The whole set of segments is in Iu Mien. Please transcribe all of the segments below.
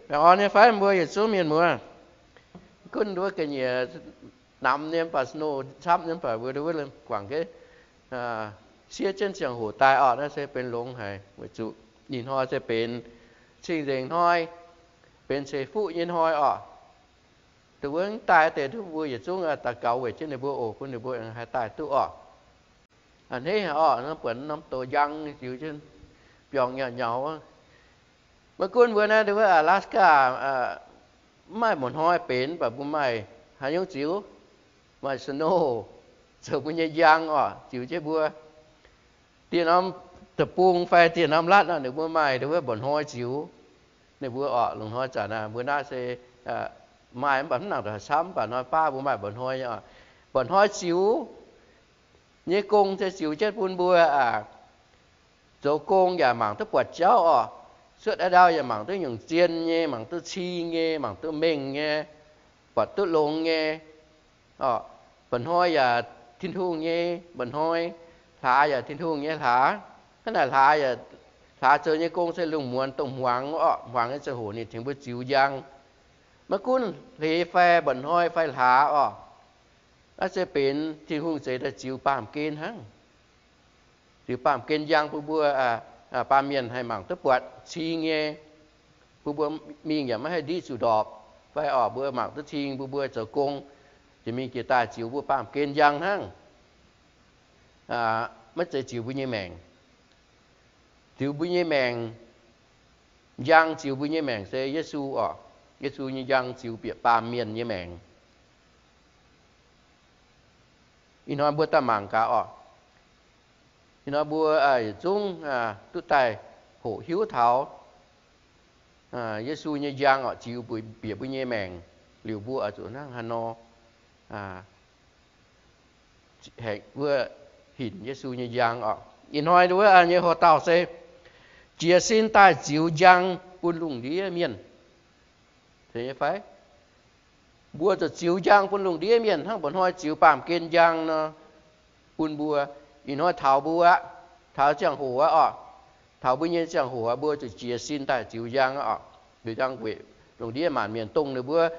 Baengh orn nyei fai mbuo yietc zungv mienh muoz? Gunv nduov ga'nyiec namx nyei mv baac snow camv nyei mv baac mbuo nduov guangc ga'sieqv jienv ziangh hoc daaih orqc. Naaiv se benx longx haic weic zuqc ih hnoi se benx cing-nzengc hnoi, benx ceix fuqv nyei hnoi orqc. Dongh wuov daaih deix duqv mbuo yietc zungv daux gaux weic jienv ninh mbuo oc, bun ninh mbuo haih daaih duqv orqc. A'hneiv haic orqc, buatc norm douz njang ziux jienv biorngz nyauv nyauv. Maiv gunv mbuo naaiv nduov Alaska mv maaih mba'hnoi benx, mv baac mbuo maaih haaix nyungc ziux? Maaih snow zoux mbuo nyei njang orqc, ziux jienv mbuo dieh norm deic-bung fai dieh norm latv nor, ninh mbuo maaih nduov mba'hnoi ziux ninh mbuo orqc. Lungh hnoi zanc aac, mbuo naaiv se maaih mv baac mv nangc haih camv, mv baac hnoi baav mbuo maaih mba'hnoi nyei orqc. Mba'hnoi ziux nyei gong se ziux jienv bun mbuo aac, zoux gong yaac mangc duqv buatc jauv orqc. Cuotv a'ndau yaac mangc duqv nyungc zien nyei, mangc duqv cing nyei, mangc duqv mengh nyei, buatc duqv longx nyei orqc. Mba'hnoi yaac Tin-Hungh nyei mba'hnoi, hlaax yaac Tin-Hungh nyei hlaax. Hnangv naaic hlaax, hlaax zoux nyei gong se lungh muonz dongh hmuangx orqc. Hmuangx nyei ziangh hoc ninh tengx mbuo ziux njang. Maiv gunv hleix fai mba'hnoi fai hlaax orqc, naaiv se benx Tin-Hungh zeix daaih ziux baamh gen hnangv. Ziux baamh gen njang bun mbuo, baamh mienh haih mangc duqv buatc cing nyei, bun mbuo mingh yaac maiv haih ndiqv zuqc ndorpc, fai orqc mbuo mangc duqv cing bun mbuo zoux gong, ziouc mingh jiex daaih ziux mbuo baamh gen njang hnangv. Maiv zeiz ziux mbuo nyei maengc. Ziux mbuo nyei maengc, njang ziux mbuo nyei maengc se Yesu orqc. Yesu nyei njang ziux bieqc baamh mienh nyei maengc. Ih hnoi mbuo daaih mangc gaax orqc. Ih hnoi mbuo yietc zungv duqv daaih hoqc hiuv taux Yesu nyei njang orqc, ziux bieqc mbuo nyei maengc. Liuz mbuo oix zuqc hnangv haaix nor haengh wuov hinc Yesu nyei njang orqc. Ih hnoi wuov nyei hoc-dauh se jiez sin daaih ziux njang bun lungh ndiev mienh. Fai mbuo zuqc ziux njang bun lungh ndiev mienh hnangv mba'hnoi ziux baamh gen njang nor bun mbuo. Ih hnoi taux mbuo aqv, taux ziangh hoc aqv orqc. Taux mbuo nyei ziangh hoc aqv, mbuo zuqc jiez sin daaih ziux njang orqc. Ziux njang weic lungh ndiev maanc mienh dongh ninh mbuo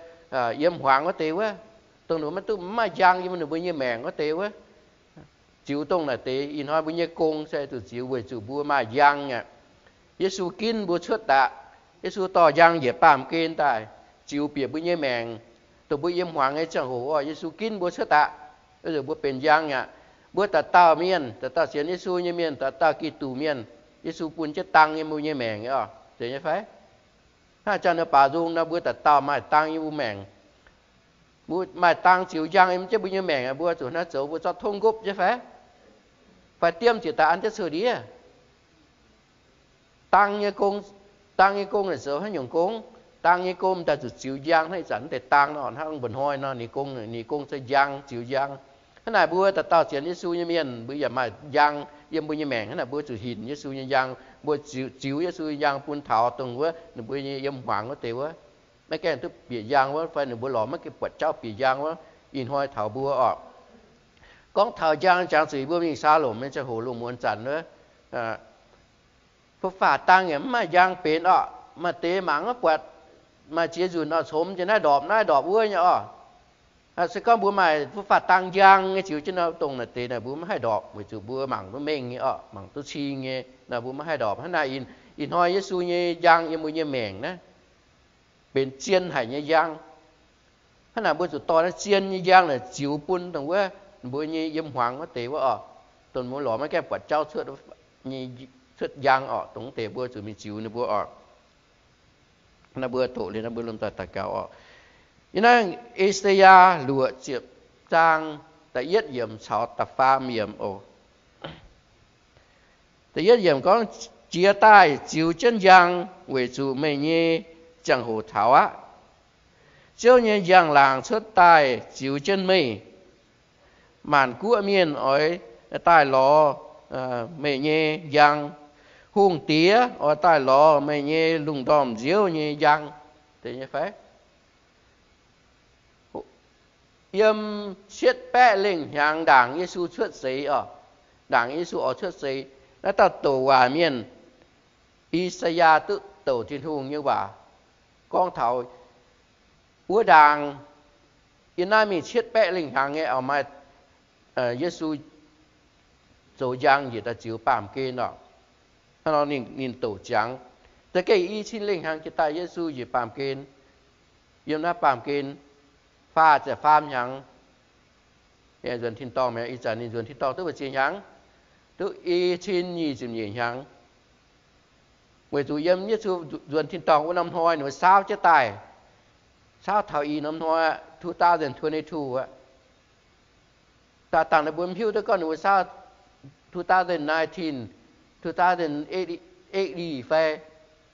yiem hmuangx wuov deix wuov, dongh ninh mbuo maiv duqv, maiv maaih njang yiem ninh mbuo nyei maengc wuov deix wuov. Ziux dongh naaic deix. Ih hnoi mbuo nyei gong se zuqc ziux weic zuqc mbuo maaih njang aqv. Yesu ginv mbuo cuotv daaih. Yesu dorh njang njiec baamh gen daaih ziux bieqc mbuo nyei maengc. Dongh mbuo yiem hmuangx nyei ziangh hoc orqc, Yesu ginv mbuo cuotv daaih, weic zuqc mbuo benx njang aqv. Mbuo dauh dauh mienh, dauh dauh sienx Yesu nyei mienh, dauh dauh Giduc mienh, Yesu bun jienv dang yiem mbuo nyei maengc orqc. Zeiz nyei fai? Hnangv jangx ninh baaux nzung nor, mbuo dauh dauh maaih dang yiem mbuo maengc. Mbuo maaih dang ziux njang yiem jienv mbuo nyei maengc, mbuo zuqc naaiv zoux mbuo zorqv tongv nqopv nyei fai? Fai diemv ziouc daaih an jienv cou-ndiev? Dang nyei gong, dang nyei gong naaic zoux haaix nyungc gong? Dang nyei gong daaih zuqc ziux njang hnangv ih zanc deix dang nor, hnangv mba'hnoi nor, ninh gong, ninh gong se njang, ziux njang. Hnangv naaic mbuo dauh dauh sienx Yesu nyei mienh, mbuo yaac maaih njang yiem mbuo nyei maengc. Hnangv naaic mbuo zuqc hinc Yesu nyei njang, mbuo ziux, ziux Yesu nyei njang bun taux dongh wuov ninh mbuo nyei yiem hmuangx wuov deix wuov, maiv gaengh duqv bieqc njang wuov, fai ninh mbuo lorz maiv gaengh buatc jauv bieqc njang wuov. Ih hnoi taux mbuo orqc, gorngv taux njang jangx zuqc yie mbuo mingh Saalomc nyei ziangh hoc lungh muonz zanc wuov, fun-faqc dang yaac mv maaih njang benx orqc. Maaih deix mangc maiv buatc, maaih ziex nzunc orqc, congx jiex naaiv ndorpc naaiv ndorpc wuov nyei orqc. Se gorngv mbuo maaih fun-faqc dang njang nyei ziux jienv nor, dongh naaic deix naaic mbuo maiv haih ndorpc, weic zuqc mbuo mangc duqv mengh nyei orqc, mangc duqv cing nyei nor, mbuo maiv haih ndorpc. Hnangv naaic ih hnoi Yesu nyei njang yiem mbuo nyei maengc naaiv benx zien haic nyei njang. Hnangv naaic mbuo zuqc dorh naaiv zien nyei njang naaic ziux bun dongh wuov mbuo nyei yiem hmuangx wuov deix wuov orqc, dongh mbuo lorz maiv gaengh buatc jauv cuotv nyei, cuotv njang orqc, dongh wuov deix mbuo zuqc mingh ziux ninh mbuo orqc. Naaiv mbuo doqc liuz naaiv mbuo lomh nzoih daux gaux orqc. Yie naaiv I^saa^yaa luoqc ziepc zaang da'yietv yiemc caux da'faam yiemc oc. Da'yietv yiemc gorngv, Jiez daaih ziux jienv njang weic zuqc meih nyei ziangh hoc taux aqv. Ziouv nyei njang-laangc cuotv daaih ziux jienv meih. Maanc guoqv mienh oix daaih lorz meih nyei njang. Hungh diex oix daaih lorz meih nyei lungh ndorm nziouv nyei njang. Deix nyei fai? Yiem cietv baeqv lengh hnyangx ndaangc Yesu cuotv seix oc, ndaangc Yesu oix cuotv seix, naaiv dauh douc waac mienh, I^saa^yaa, duqv douc Tin-Hungh nyei waac. gorngv taux wuov ndaangc, yiem naaiv mingh cietv baeqv lengh hnyangx nyei, maaih Yesu zoux njang njiec daaih ziux baamh gen orqc. Hnangv nor ninh, ninh douc ziangx, za'gengh i cin lengh hnyangx jiex daaih Yesu njiec baamh gen. Yiem naaiv baamh gen faah ziepc faam hnyangx, nzuonx tin-dorngh mi'aqv. Ih zanc ninh nzuonx tin-dorngh duqv mbu'ziex hnyangx? Duqv i cin nyic ziepc nyeic hnyangx. Weic zuqc yiem Yesu nzuonx tin-dorngh wuov norm hnoi ninh mbuo saauv jienv daaih, saauv taux i norm hnoi, two thousand twenty-two aqv. Daaih dangh ninh mbuo mv hiuv duqv gorngv ninh mbuo saauv two thousand nineteen, two thousand eighty fai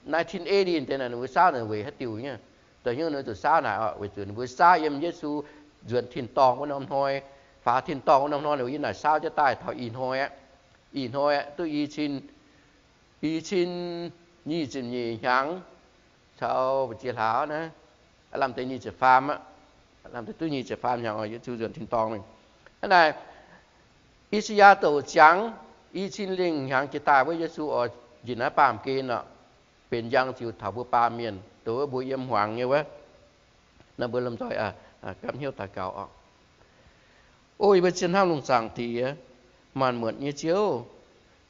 nineteen eighty deix naaic ninh mbuo saauv naaic weic haaix diuc nyei. Da'hnyouv ninh mbuo zuqc saauv naaic orqc, weic zuqc ninh mbuo saauv yiem Yesu nzuonx tin-dorngh wuov norm hnoi, faaux tin-dorngh wuov norm hnoi ninh mbuo yiem naaic saauv jienv daaih taux ih hnoi aqv. Ih hnoi aqv duqv i cin, i cin nyic ziepc nyeic hnyangx caux mbu'ziex hlaax naaiv, lamh deix nyic ziepc faam aqv. Lamh deix duqv nyic ziepc faam hnyangx oc, Yesu nzuonx tin-dorngh mingh. Hnangv naaic, I^saa^yaa douc ziangx i cin lengh hnyangx jiex daaih wuov Yesu oix njiec naaiv baamh gen orqc, benx njang ziux taux mbuo baamh mienh, dongh wuov mbuo yiem hmuangx nyei wuov. Naaiv mbuo lomh nzoih gapv hnyouv daux gaux oc. O yie mbuo zien hnamv lungh zaangc Diex, maanc muotc nyei Ziouv,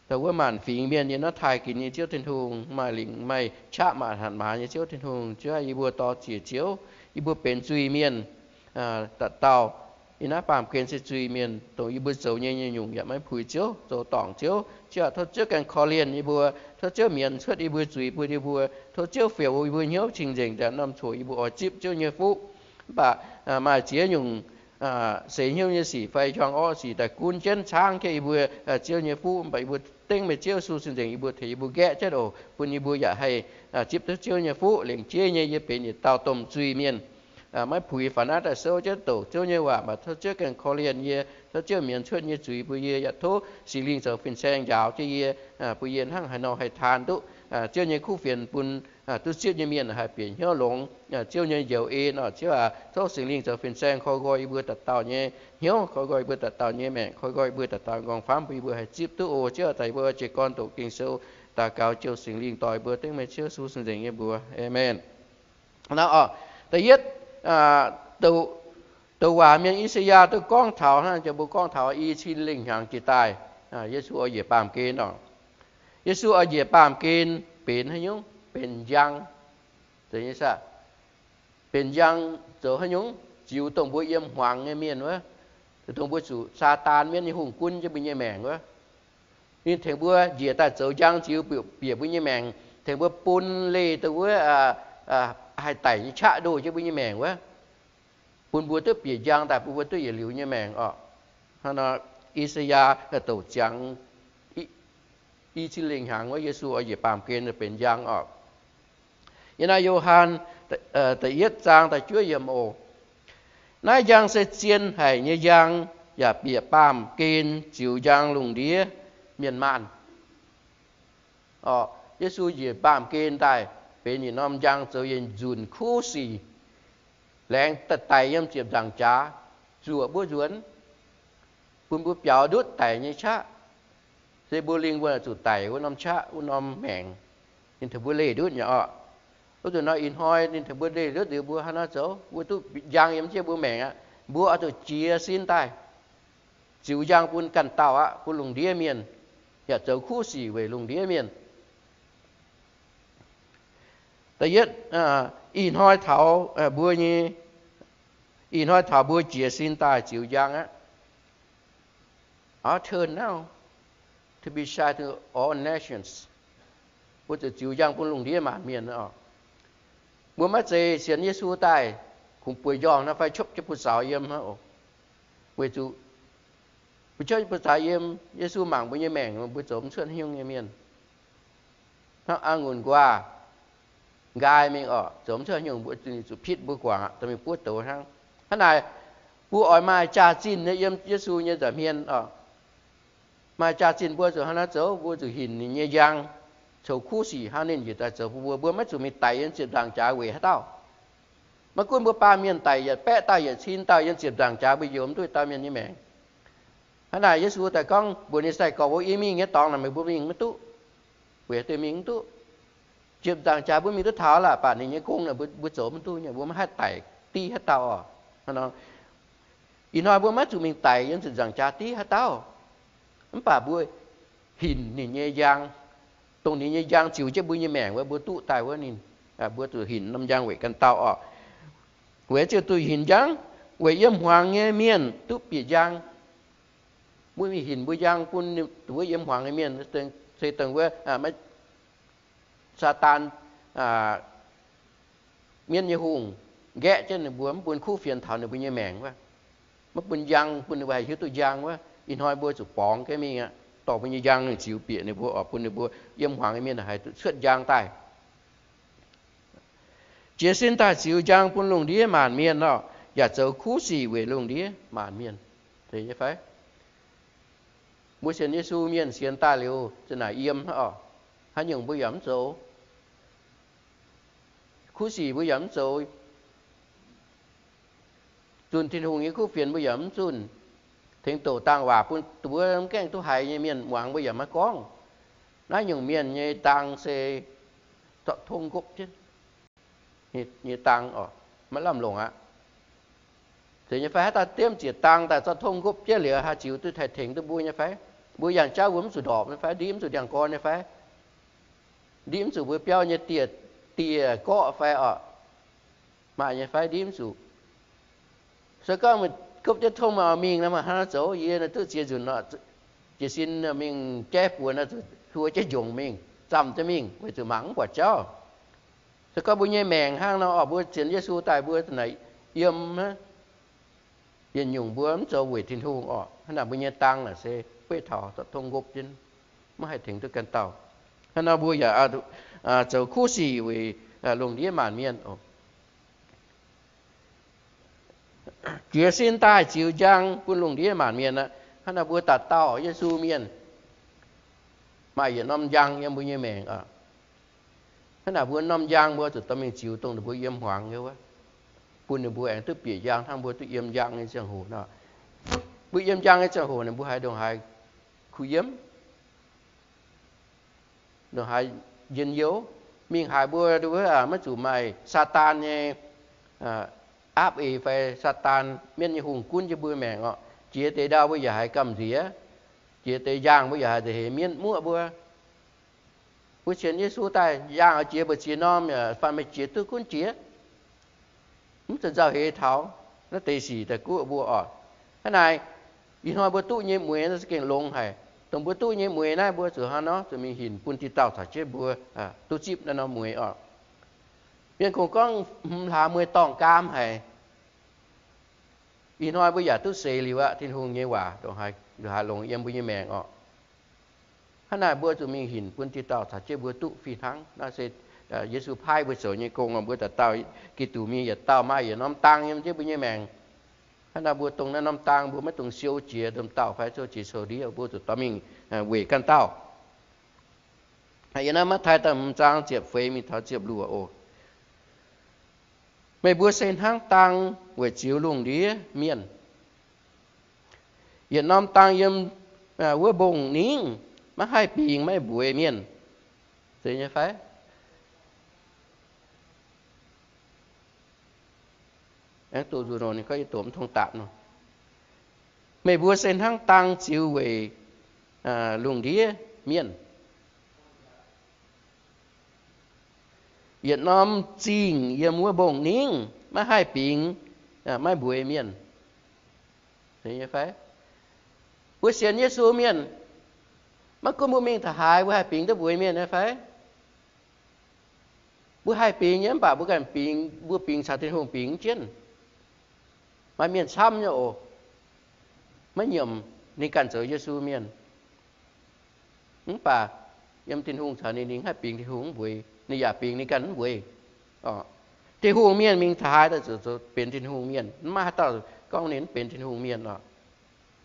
dongh wuov maanc fingx mienh yiem naaiv taaih ginx nyei Ziouv Tin-Hungh, maaih lingc maaih qaqv maaih hatc maaz nyei Ziouv Tin-Hungh, Ziouv aah, yie mbuo dor-ziec Ziouv, yie mbuo benx zuiz-mienh. Dauh dauh yiem naaiv baamh gen se zuiz-mienh, dongh yie mbuo zoux nyei nyungc-nyungc yaac maiv puix Ziouv, zoux dorngc Ziouv. Ziouv aah, tov Ziouv ganh korv-lienh yie mbuo, tov Ziouv mienz cuotv yie mbuo zuiz bun yie mbuo, tov Ziouv fioux yie mbuo hnyouv cing-nzengc daaih norm-cuoqv yie mbuo oix zipv Ziouv nyei fuqv. Mv baac maaih ziex nyungc seix hnyouv nyei sic fai njorng orqv sic daaih gunv jienv caangv jienv yie mbuo Ziouv nyei fuqv. Mv baac yie mbuo dengv meih Ziouv Yesu cing-nzengc, yie mbuo tengx yie mbuo nqaeqv jienv oc, bun yie mbuo yaac haih zipv duqv Ziouv nyei fuqv. Lengc jeiv nyei yie benx yietc dauh domh zuiz-mienh, maiv puix faaux naaiv daaih souv jienv doqc Ziouv nyei waac, mv baac tov Ziouv ganh korv-lienh yie, tov Ziouv mienz cuotv yie nyei zuiz bun yie, yaac tov Singx Lingh zoux fin-saeng njaaux jienv yie, bun yie hnangv haaix nor haih taan duqv Ziouv nyei kuv fienx bun duqv zipv nyei mienh haih bieqc hnyouv longx Ziouv nyei njoux en oc. Ziouv aac, tov Singx Lingh zoux fin-saeng koi nqoi yie mbuo dauh dauh nyei hnyouv, koi nqoi yie mbuo dauh dauh nyei maengc, koi nqoi yie mbuo dauh dauh nqorngv-famv bun yie mbuo haih zipv duqv oc. Ziouv aah, daaih yie mbuo jiez gorn doqc Ging-Sou, daux gaux jouh Singx Lingh dorh yie mbuo, dengv meih Ziouv Yesu cing-nzengc nyei mbuox. Aamen. Naaiv oc, da'yietv douc waac mienh I^saa^yaa duqv gorngv taux hnangv, mbuo gorngv taux i cin lengh hnyangx jiex daaih Yesu oix njiec baamh gen oc. Yesu oix njiec baamh gen benx haaix nyungc? Benx njang. Benx njang zoux haaix nyungc? Ziux dongh mbuo yiem hmuangx nyei mienh wuov, dongh mbuo zuqc Saadaan mienv nyei hungh gunv jienv mbuo nyei maengc wuov. Ninh tengx mbuo njiec daaih zoux njang ziux bieqc mbuo nyei maengc, tengx mbuo bun leih dongh wuov haih daic nyei qaqv ndoh jienv mbuo nyei maengc wuov, bun mbuo duqv bieqc njang daaih, bun mbuo duqv yietc liuz nyei maengc oc. Hnangv nor, I^saa^yaa douc ziangx i cin lengh hnyangx wuov Yesu oix njiec baamh gen benx njang oc. Yiem naaiv Yo^han da'yietv zaang da'juov yiemc oc. Naaiv njang se zien haic nyei njang, yaac bieqc baamh gen ziux njang lungh ndiev mienh maanh. Oc, Yesu njiec baamh gen daaih benx yietc norm njang zoux yietc nzunc kuv sic, laengz daaih daic yiem ziepc nzaangc jaax zuoqc mbuo nzuonx, bun mbuo biaux ndutv daic nyei qaqv. Se mbuo lingh wuonh zuqc daic wuov norm qaqv, wuov norm maengc, ninh tengx mbuo leih ndutv nyei oc. Wuov nzunc nor ih hnoi ninh tengx mbuo leih ndutv liuz mbuo haaix nor zoux? Mbuo duqv njang yiem jienv mbuo maengc aqv. Mbuo oix zuqc jiez sin daaih ziux njang bun ganh dauh aqv, bun lungh ndiev mienh, yaac zoux kuv sic weic lungh ndiev mienh. Da'yietv, ih hnoi taux mbuo nyei, ih hnoi taux mbuo jiez sin daaih ziux njang aqv. Our turn now to be shine to all nations. Mbuo zuqc ziux njang bun lungh ndiev maanc mienh oc. Mbuo maiv zeiz sienx Yesu daaih kungx bueix njormh nor fai copv jienv buoz-zaux yiem hnangv oc. Weic zuqc mbuo copv jienv buoz-zaux yiem, Yesu mangc mbuo nyei maengc, mbuo zoux mv cuotv haaix nyungc nyei mienh. Hnangv a'ngunc nquaah nqaai mingh oc, zoux mv cuotv haaix nyungc, mbuo zuqc pitv mbuo guangc aqv, dorh mingh buov douz hnangv. Hnangv naaic, mbuo oix maaih jaax-zinh nyei yiem Yesu nyei nza'hmien oc. Maaih jaax-zinh mbuo zuqc hnangv naaiv zoux, mbuo zuqc hinc ninh nyei njang, coux kuv sic hnangv ninh njiec daaih zoux bun mbuo. Mbuo maiv zuqc mingh daic yiem ziepc nzaangc jaax weic haaix dauh. Maiv gunv mbuo baamh mienh daic yietc baeqv dauh yietc cin dauh yiem ziepc nzaangc jaax, mbuo njoux mv duqv dauh mienh nyei maengc. Hnangv naaic Yesu daaih gorngv mbuox ninh sai-gorx, mbuo, yie mingh nyei dorngx naaic meih mbuo mingh maiv duqv, weic haaix diuc mingh mv duqv? Ziepc nzaangc jaax mbuo mingh duqv taux laaix, mv baac ninh nyei gong naaic mbuo zoux mv duqv nyei, mbuo maiv haih daic div haaix dauh oc. Ih hnoi mbuo maiv zuqc mingh daic yiem ziepc nzaangc jaax div haaix dauh. Mv baac mbuo hinc ninh nyei njang, dongh ninh nyei njang ziux jienv mbuo nyei maengc wuov, mbuo duqv daaih wuov ninh, mbuo zuqc hinc norm njang weic ganh dauh oc. Weic zuqc duqv hinc njang, weic yiem hmuangx nyei mienh duqv bieqc njang. Mbuo mingh hinc mbuo njang bun wuov yiem hmuangx nyei mienh, se dongh wuov maiv Saadaan, mienv nyei hungh nqaeqv jienv ninh mbuo, mv bun kuv fienx taux ninh mbuo nyei maengc wuov, maiv bun njang, bun ninh mbuo haih hiuv duqv njang wuov. Ih hnoi mbuo zuqc borngz jienv mingh aqv, dorh mbuo nyei njang mingh ziux bieqc ninh mbuo oc, bun ninh mbuo yiem hmuangx nyei mienh haih duqv cuotv njang daaih. Jiez sin daaih ziux njang bun lungh ndiev maanc mienh oc, yaac zoux kuv sic weic lungh ndiev maanc mienh. Zeiz nyei fai? Mbuo sienx Yesu mienh sienx daaih liuz, zinh naaic yiem hnangv oc, haaix nyungc mbuo yaac mv zoux. Kuv sic mbuo yaac mv zoux. Zunh Tin-Hungh nyei kuv fienx mbuo yaac mv zunh. Tengx doqc dangh waac bun mbuo mv gaengh duqv haiz nyei mienh muangx mbuo yaac maiv gorngv. Naaiv nyungc mienh nyei dang se zorqv tong nqopv jienv nyei dang oc, maiv lamh longc aqv. Zeiz nyei fai? Haaix dauh diemv ziec dang daaih zorqv tong nqopv jienv liuz, haih ziux duqv haih tengx duqv mbuo nyei fai? Mbuo yangh jauv mbuo mv zuqc ndorpc nyei fai? Ndipv mv zuqc ndiangx-gorn nyei fai? Ndipv mv zuqc mbuo biauv nyei dieh, dieh gorqv fai oc? Maaih nyei fai? Ndipv mv zuqc. Se gorngv meih gopv jienv tong meih oix mingh nor, meih hnangv haaix nor zoux? Yie naaiv duqv ziex nzunc nor, jiez sin mingh jaiv buonc nor, zuqc hluo jienv njongc mingh, zamh jienv mingh, weic zuqc mangc mv buatc jauv. Se gorngv mbuo nyei maengc hnangv nor oc, mbuo sienx Yesu daaih mbuo naaic yiem hnangv. Yietc nyungc mbuo mv zoux weic Tin-Hungh oc. Hnangv naaic mbuo nyei dang naaic se beiv taux zorqv tong nqopv jienv, maiv haih tengx duqv ganh dauh. Hnangv nor mbuo yaac zoux kuv sic weic lungh ndiev maanc mienh oc. Jiez sin daaih ziux njang bun lungh ndiev maanc mienh aqv. Hnangv naaic mbuo dauh dauh Yesu mienh maaih yietc norm njang yiem mbuo nyei maengc oc. Hnangv naaic mbuo norm njang mbuo zuqc dorh mingh ziux dongh ninh mbuo yiem hmuangx nyei wuov, bun ninh mbuo aengx duqv bieqc njang hnangv mbuo duqv yiem njang nyei ziangh hoc nor. Mbuo yiem njang nyei ziangh hoc ninh mbuo haiz ndongc haaix kuh yiem, ndongc haaix njien-youh, mingh haiz mbuo wuov maiv zuqc maaih Saadaan nyei aapv eix fai Saadaan mienv nyei hungh gunv jienv mbuo maengc oc. Jiex deix ndau mbuo yaac haiz gamh nziex, jiex deix njaangh mbuo yaac haiz nzauh heix mienv muoqv mbuo. Mbuo sienx Yesu daaih njaangh oix jiex mbu'ziex norm, fai meih jiex duqv gunv jiex, mv zuqc nzauh heix taux. Naaiv deix sic daaih guoqv mbuo oc. Hnangv naaic, ih hnoi mbuo duqv nyei mueix naaiv za'gengh longx haic. Dongh mbuo duqv nyei mueix naaiv mbuo zuqc hnangv nor zuqc mingh hinc bun diqc dauh caux jienv mbuo duqv zipv naaiv norm mueix oc. Mienh kungx gorngv hmz hlaax mueiz dorngh gaam haic. Ih hnoi mbuo yaac duqv seix liuz aqv. Tin-Hungh nyei waac ndongc haaix longx yiem mbuo nyei maengc oc. Hnangv naaic mbuo zuqc mingh hinc bun diqc dauh caux jienv mbuo duqv fih hnangv. Naaiv se Yesu paaiv mbuo zoux nyei gong oc. Mbuo dauh dauh Giduc mienh yietc dauh maaih yietc norm dang yiem jienv mbuo nyei maengc. Hnangv naaic mbuo dongh naaiv norm dang mbuo maiv dungx siou jiex domh dauh fai siou jiex sou ndiev, mbuo zuqc dorh mingh weic ganh dauh. Yiem naaiv Matv^taai da'hmz zaang ziepc feix mingh taux ziepc luoqc oc. Meih mbuo se hnangv dang weic ziux lungh ndiev mienh. Yietc norm dang yiem wuov mbong-ningv maiv haih bingx maiv mbueiz mienh. Zeiz nyei fai? Aengx doqc nzunc nor, ninh gorngv yie doqc mv tong dapc nor. Meih mbuo se hnangv dang ziux weic lungh ndiev mienh. Yietc norm zingh yiem wuov mbong-ningv maiv haih bingx maiv mbueiz mienh. Zeiz nyei fai? Mbuo sienx Yesu mienh, maiv gunv mbuo mingh taux haaix, mbuo haih bingx duqv mbueiz mienh nyei fai? Mbuo haih bingx nyei, mv baac mbuo ganh bingx, mbuo bingx caux Tin-Hungh bingx mv jienv. Maaih mienh camv nyei oc, maiv nyiemc ninh ganh zoux Yesu mienh. Mv baac yiem Tin-Hungh caux ninh, ninh haih bingx Tin-Hungh mv mbueiz, ninh yaac bingx ninh ganh mv mbueiz. Tin-Hungh mienh mingh taux haaix daaih zuqc benx Tin-Hungh mienh, maiv maaih haaix dauh gorngv ninh mv benx Tin-Hungh mienh oc.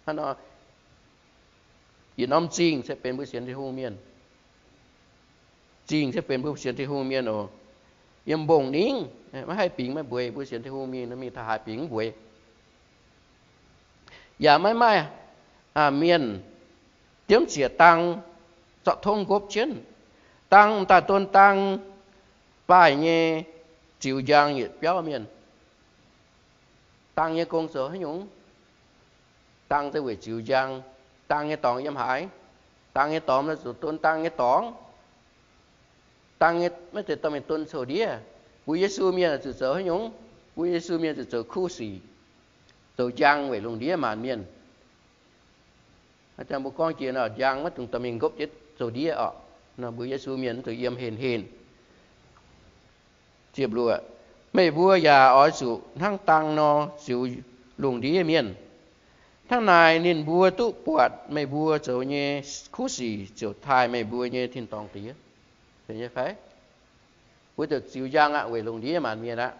Hnangv nor, yietc norm zingh se benx mbuo sienx Tin-Hungh mienh. Zingh se benx mbuo sienx Tin-Hungh mienh oc. Yiem mbong-ningv maiv haih bingx maiv mbueiz, mbuo sienx Tin-Hungh mienh mingh taux haaix bingx mv mbueiz. Yaac maiv maaih mienh diemv ziec dang zorqv tongv nqopv jienv. Dang m'daaih don dang Baaih nyei ziux njang yietc biauv mienh. Dang nyei gong zoux haaix nyungc? Dang se weic ziux njang. Dang nyei dorngx yiem haaix? Dang nyei dorngx zuqc don dang nyei dorngx. Dang nyei maiv zeiz dorh mingh don coux ndiev. Mbuo Yesu mienh zuqc zoux haaix nyungc? Mbuo Yesu mienh zuqc zoux kuv sic, zoux njang weic lungh ndiev maanc mienh. Aa, mbuo gorngv jiex nor, njang maiv dungx dorh mingh nqopv jienv zoux ndiev oc. Nor mbuo Yesu mienh zuqc yiem henh henh. Ziepc luoqc, meih mbuo yaac oix zuqc hnangv dang nor ziux lungh ndiev mienh. Hnangv naaic ninh mbuo duqv buatc meih mbuo zoux nyei kuv sic ziouc taaih meih mbuo nyei tin-dorngh Diex. Mbuo ziouc ziux njang aqv weic lungh ndiev maanc mienh aqv,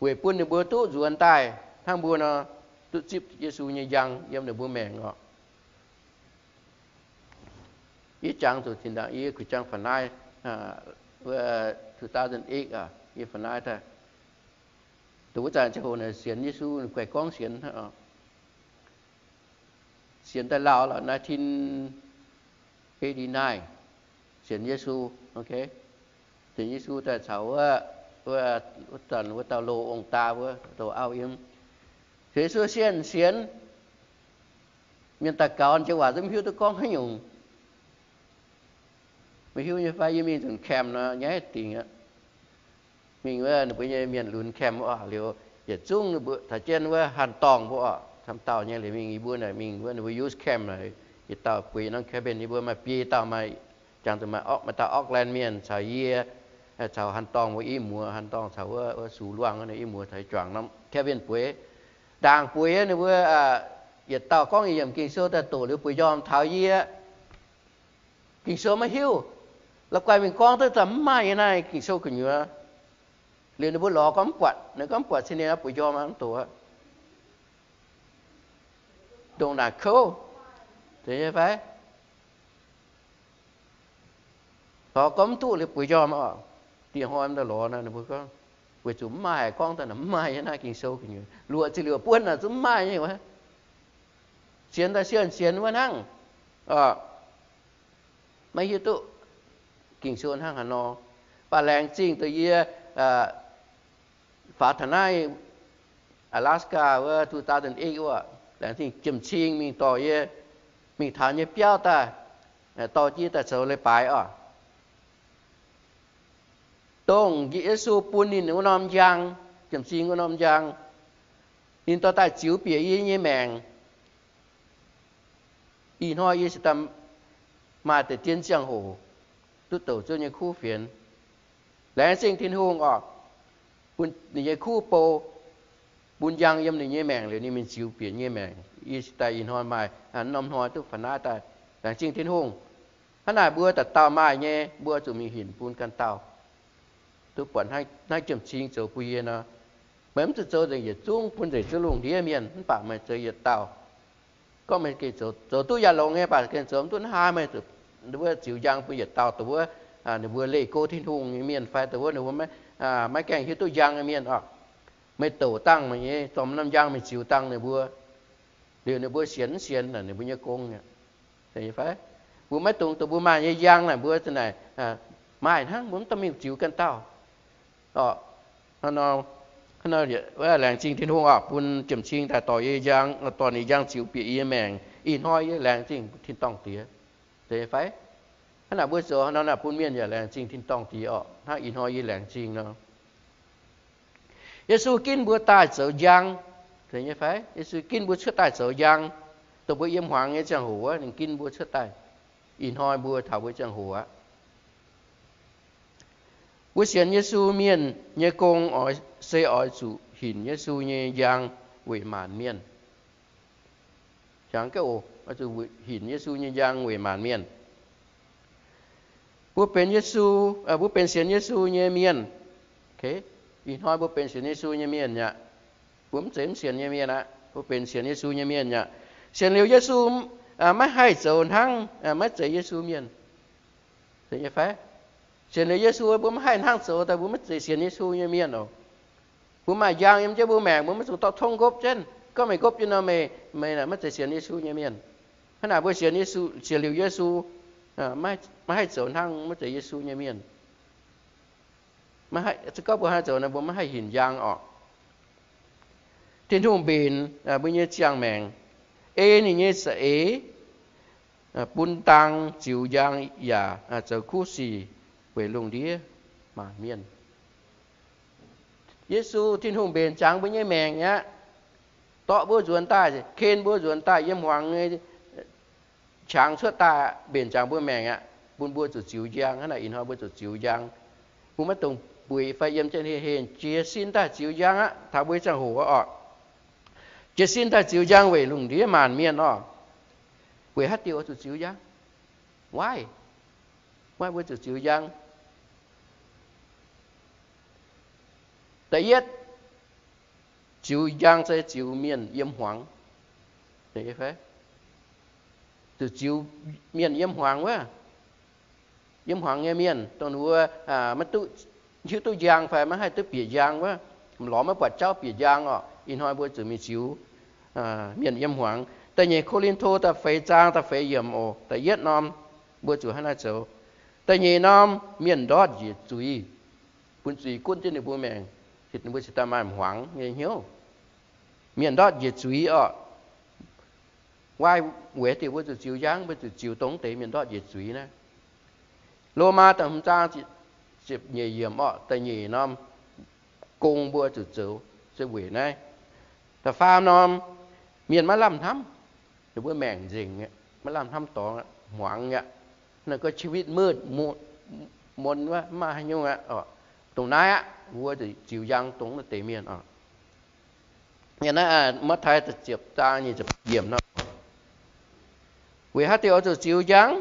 weic bun ninh mbuo duqv nzuonx daaih hnangv mbuo nor, duqv zipv Yesu nyei njang yiem ninh mbuo maengc oc. Yie jangx zuqc zinh ndaangc yie kuh jangx fa'naaiv, two thousand eight, yie fa'naaiv daaih, dongh wuov zanc ziangh hoc naaic sienx Yesu, guaih gorngv sienx, sienx daaih lauh lorqc, nineteen eighty-nine, sienx Yesu, sienx Yesu daaih caux wuov, wuov zanc wuov dauh loz ong-daa wuov, loz auv yiem. Sienx Yesu sienh sienx, mienh daaih gaux jiex waac zungv mv hiuv duqv gorngv haaix nyungc. Meih hiuv nyei fai? Yie mingh nzunc camp nor, nyaiv dingc aqv. Mingh wuov ninh mbuo nyei mienh lunx camp wuov oc, liuz yietc zungv ninh mbuo caux jienv wuov hanh dorngh mbuo oc, camv dauh nyei liuz mingh yie mbuo naaic mingh wuov ninh mbuo youth camp naaic, yietc dauh bueix norm cabin, yie mbuo maaih biei dauh, maaih jangx zuqc maaih ork, maaih dauh Auckland mienh caux yie, caux hanh dorngh mbuo i muoz, hanh dorngh caux wuov, wuov Sux Luangh i muoz caux juangc norm cabin bueix. Ndaangc bueix ninh mbuo yietc dauh gorngv yietc yiemc Ging-Sou daaih doqc liuz bueix njormh taux yie. Ging-Sou maiv hiuv. La'guaih mingh gorngv duqv daaih mv maaih nyei naaiv Ging-Sou gu'nyuoz. Liuz ninh mbuo lorz gorngv mv buatc, ninh gorngv mv buatc cin-nien bueix njormh mv doqc aqv. Ndongc naaic kouv, zeiz nyei fai? Lorz gorngv mv duqv liuz bueix njormh oc. Dieh hnoi daaih lorz nor, ninh mbuo gorngv, weic zuqc mv maaih haic, gorngv daaih mv maaih nyei naaiv Ging-Sou gu'nyuoz. Luoqc ziepc liuz buonv naaic zungv mv maaih nyei wuov. Sienx daaih sienx sienx wuov hnangv, maiv hiuv duqv Ging-Sou hnangv haaix nor. Mv baac laengz zingh deix yie faaux taux naaiv Alaska wuov two thousand eight wuov, laengz zingh jiem-cing mingh dorh yie, mingh taux nyei biauv daaih, dorh jienv daaih zoux leiz-baaix oc. Dongh Yesu bun ninh wuov norm njang, jiem-cing wuov norm njang, ninh dorh daaih ziux bieqc yie nyei maengc. Ih hnoi yie se daaih maaih deix dien ziangh hoc duqv douc Ziouv nyei kuv fienx. Laengz zingh Tin-Hungh oc, bun ninh nyei kuv bou, bun njang yiem ninh nyei maengc liuz ninh mingh ziux bieqc nyei maengc. Yie se daaih ih hnoi maaih norm hnoi duqv fa'naaiv daaih. Laengz zingh Tin-Hungh. Hnangv naaic mbuo dauh dauh maaih nyei, mbuo zuqc mingh hinc bun ganh dauh. Duqv buatc hnangv jiem-cing zoux bun yie nor, meih mv zuqc zoux nzengc yietc zungv bun nzengc zunv lungh ndiev mienh, mv baac meih zoux yietc dauh. Gorngv meih gengh zoux duqv yaac longx nyei, mv baac gengh zoux mv duqv hnangv haaix, meih zuqc wuov ziux njang bun yietc dauh dongh wuov, ninh mbuo leih go Tin-Hungh nyei mienh fai dongh wuov ninh mbuo maiv gaengh hiuv duqv njang nyei mienh oc. Meih douc dangh meih nyei zormx norm njang mingh ziux dangh ninh mbuo, liuz ninh mbuo sienx mv sienx naaic ninh mbuo nyei gong aqv. Fai mbuo maiv dungx dongh mbuo maaih nyei njang naaic mbuo za'naaic maaih hnangv, mbuo mv dorh mingh ziux ganh dauh. Laengz zingh Tin-Hungh oc, bun jiem-cing daaih dorh yie njang, dorh ninh njang ziux bieqc yie maengc. Ih hnoi yie laengz zingh Tin-dorngh Diex. Zeiz fai? Hnangv naaic mbuo zoux nor naaic bun mienh yaac laengz zingh Tin-dorngh Diex oc, hnangv ih hnoi yie laengz zingh nor. Yesu ginv mbuo daaih zoux njang. Zeiz nyei fai? Yesu ginv mbuo cuotv daaih zoux njang. Dongh mbuo yiem hmuangx nyei ziangh hoc wuov, ninh ginv mbuo cuotv daaih. Ih hnoi mbuo taux mbuo ziangh hoc aqv. Mbuo sienx Yesu mienh nyei gong oix, se oix zuqc hinc Yesu nyei njang weic maanc mienh. Jangx ga'oc, oix zuqc hinc Yesu nyei njang weic maanc mienh. Mbuo benx Yesu, mbuo benx sienx Yesu nyei mienh. Ih hnoi mbuo benx sienx Yesu nyei mienh aqv. Mbuo mv zeiz mv sienx nyei mienh aqv. Mbuo benx sienx Yesu nyei mienh aqv. Sienx liuz Yesu maiv haih zoux hnangv maiv zeiz Yesu mienh. Zeiz nyei fai? Sienx liuz Yesu mbuo maiv haih hnangv zoux daaih mbuo maiv zeiz sienx Yesu nyei mienh oc. Mbuo maaih njang yiem jienv mbuo maengc, mbuo maiv zuqc dorh tongv nqopv jienv. Gorngv meih nqopv jienv nor, meih, meih maiv zeiz sienx Yesu nyei mienh. Hnangv naaic mbuo sienx Yesu, sienx liuz Yesu, maiv haih zoux hnangv maiv zeiz Yesu nyei mienh. Se gorngv mbuo haaix zoux nor, mbuo maiv haih hinc njang orqc. Tin-Hungh mbenc mbuo nyei ziangh maengc, ei ninh nyei za'eix bun dang ziux njang yaac zoux kuv sic weic lungh ndiev maanc mienh. Yesu, Tin-Hungh mbenc ziangx mbuo nyei maengc aqv. Dorqv mbuo nzuonx daaih, ken mbuo nzuonx daaih yiem hmuangx nyei qangx cuotv daaih, mbenc ziangx mbuo maengc aqv, bun mbuo zuqc ziux njang. Hnangv naaic ih hnoi mbuo zuqc ziux njang. Mbuo maiv dungx bueix fai yiem jienv heh heh, jiez sin daaih ziux njang aqv. Taux mbuo ziangh hoc orqc, jiez sin daaih ziux njang weic lungh ndiev maanc mienh orqc. Weic haaix diuc oix zuqc ziux njang? Why? Why mbuo zuqc ziux njang? Da'yietv, ziux njang se ziux mienh yiem hmuangx. Zuqc ziux mienh yiem hmuangx wuov. Yiem hmuangx nyei mienh, dongh ninh mbuo maiv duqv, hiuv duqv njang fai maiv haih duqv bieqc njang wuov, lorz maiv buatc jauv bieqc njang orqc. Ih hnoi mbuo zuqc mingh ziux mienh yiem hmuangx. Da'nyeic Ko^lin^to da'feix zaang da'feix yiemc oc. Da'yietv norm, mbuo zuqc hnangv naaiv zoux. Da'nyeic norm, mienh ndortv njiec zuiz, bun zuiz gunv jienv ninh mbuo maengc, ninh mbuo cingx daaih maaih hmuangx nyei hnyouv. Mienh ndortv njiec zuiz orqc. Why? Weic haaix diuc mbuo zuqc ziux njang? Mbuo zuqc ziux dongh deix mienh ndortv njiec zuiz naaiv. Lomaa da'hmz zaang ziepc nyeic yiemc orqc, da'nyeic norm gong mbuo zuqc zoux se weic naaiv. Da'faam norm, mienh maiv lamh hnamv, ninh mbuo maengc nzengc, maiv lamh hnamv dorngx, hmuangx aqv. Naaiv gorngv ชีวิตมืดมน wuov, mv maaih haaix nyungc aqv. Dongh naaiv aqv, mbuo zuqc ziux njang dongh naaiv deix mienh oc. Naaiv Matv^taai ziepc zaang nyic ziepc yiemc nor, weic haaix diuc oix zuqc ziux njang?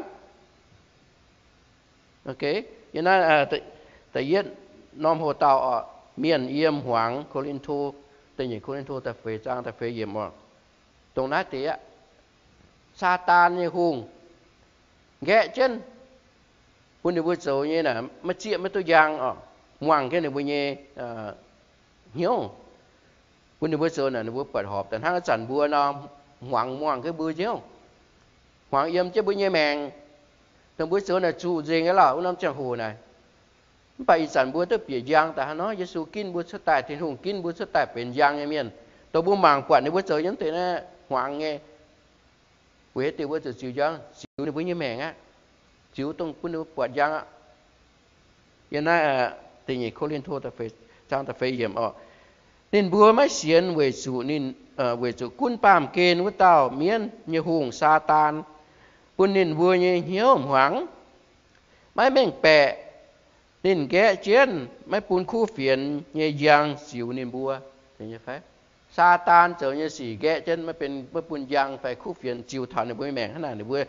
Yiem naaiv da'yietv norm hoc-dauh orqc, mienh yiem hmuangx, Ko^lin^to, da'nyeic Ko^lin^to da'feix zaang da'feix yiemc orqc. Dongh naaiv deix aqv, Saadaan nyei hungh nqaeqv jienv bun ninh mbuo zoux nyei naaic maiv zieqv maiv duqv njang orqc, muangh jienv ninh mbuo nyei hnyouv, bun ninh mbuo zoux naaic ninh mbuo buatc horpc daaih hnangv ih zanc mbuo nor, hmuangx muangh jienv mbuo nyei hnyouv, hmuangx yiem jienv mbuo nyei maengc. Dongh mbuo zoux naaic zuqc nzengc aqv lorqc, wuov norm ziangh hoc naaic. Mv baac ih zanc mbuo duqv bieqc njang daaih hnangv nor, Yesu ginv mbuo cuotv daaih, Tin-Hungh ginv mbuo cuotv daaih benx njang nyei mienh. Dongh mbuo mangc buatc ninh mbuo zoux yiem deix naaiv hmuangx nyei, weic haaix diuc mbuo zuqc ziux njang? Ziux ninh mbuo nyei maengc aqv. Ziux dongh bun ninh mbuo buatc njang aqv. Yiem naaiv da'nyeic Ko^lin^to zaang da'feix yiemc orqc, ninh mbuo maiv sienx weic zuqc ninh, weic zuqc gunv baamh gen wuov dauh mienv nyei hungh, Saadaan, bun ninh mbuo nyei hnyouv hmuangx, maiv mengh baeqc. Ninh nqaeqv jienv maiv bun kuv fienx nyei njang ziux ninh mbuo. Saadaan zoux nyei sic nqaeqv jienv maiv bun njang fai kuv fienx ziux taux ninh mbuo nyei maengc. Hnangv naaic ninh mbuo,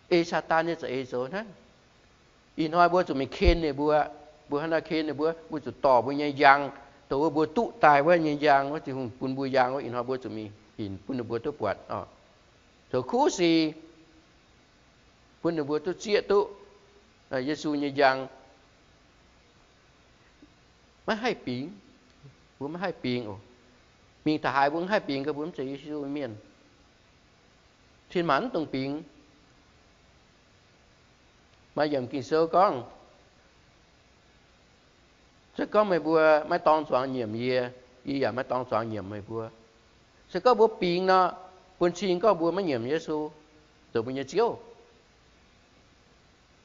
ei Saadaan nyei za'eix zoux hnangv. Ih hnoi mbuo zuqc mingh ken ninh mbuo. Mbuo hnangv naaiv ken ninh mbuo, mbuo zuqc dorh mbuo nyei njang, dongh wuov mbuo duqv daaih wuov nyei njang, wuov Tin-Hungh bun mbuo njang wuov, ih hnoi mbuo zuqc mingh hinc bun ninh mbuo duqv buatc oc. Zoux kuv sic bun ninh mbuo duqv zieqv duqv Yesu nyei njang. Maiv haih bingx. Mbuo maiv haih bingx oc. Mingh da'haaix mbuo maiv haih bingx gau, mbuo mv zeiz Yesu nyei mienh. Cin-maanc mv dungx bingx. Maaih yiemc Ging-Sou gorngv, se gorngv meih mbuo maiv dorng zuangx nyiemc yie, yie yaac maiv dorng zuangx nyiemc meih mbuo. Se gorngv mbuo bingx nor, bun cing gorngv mbuo maiv nyiemc Yesu zoux mbuo nyei Ziouv.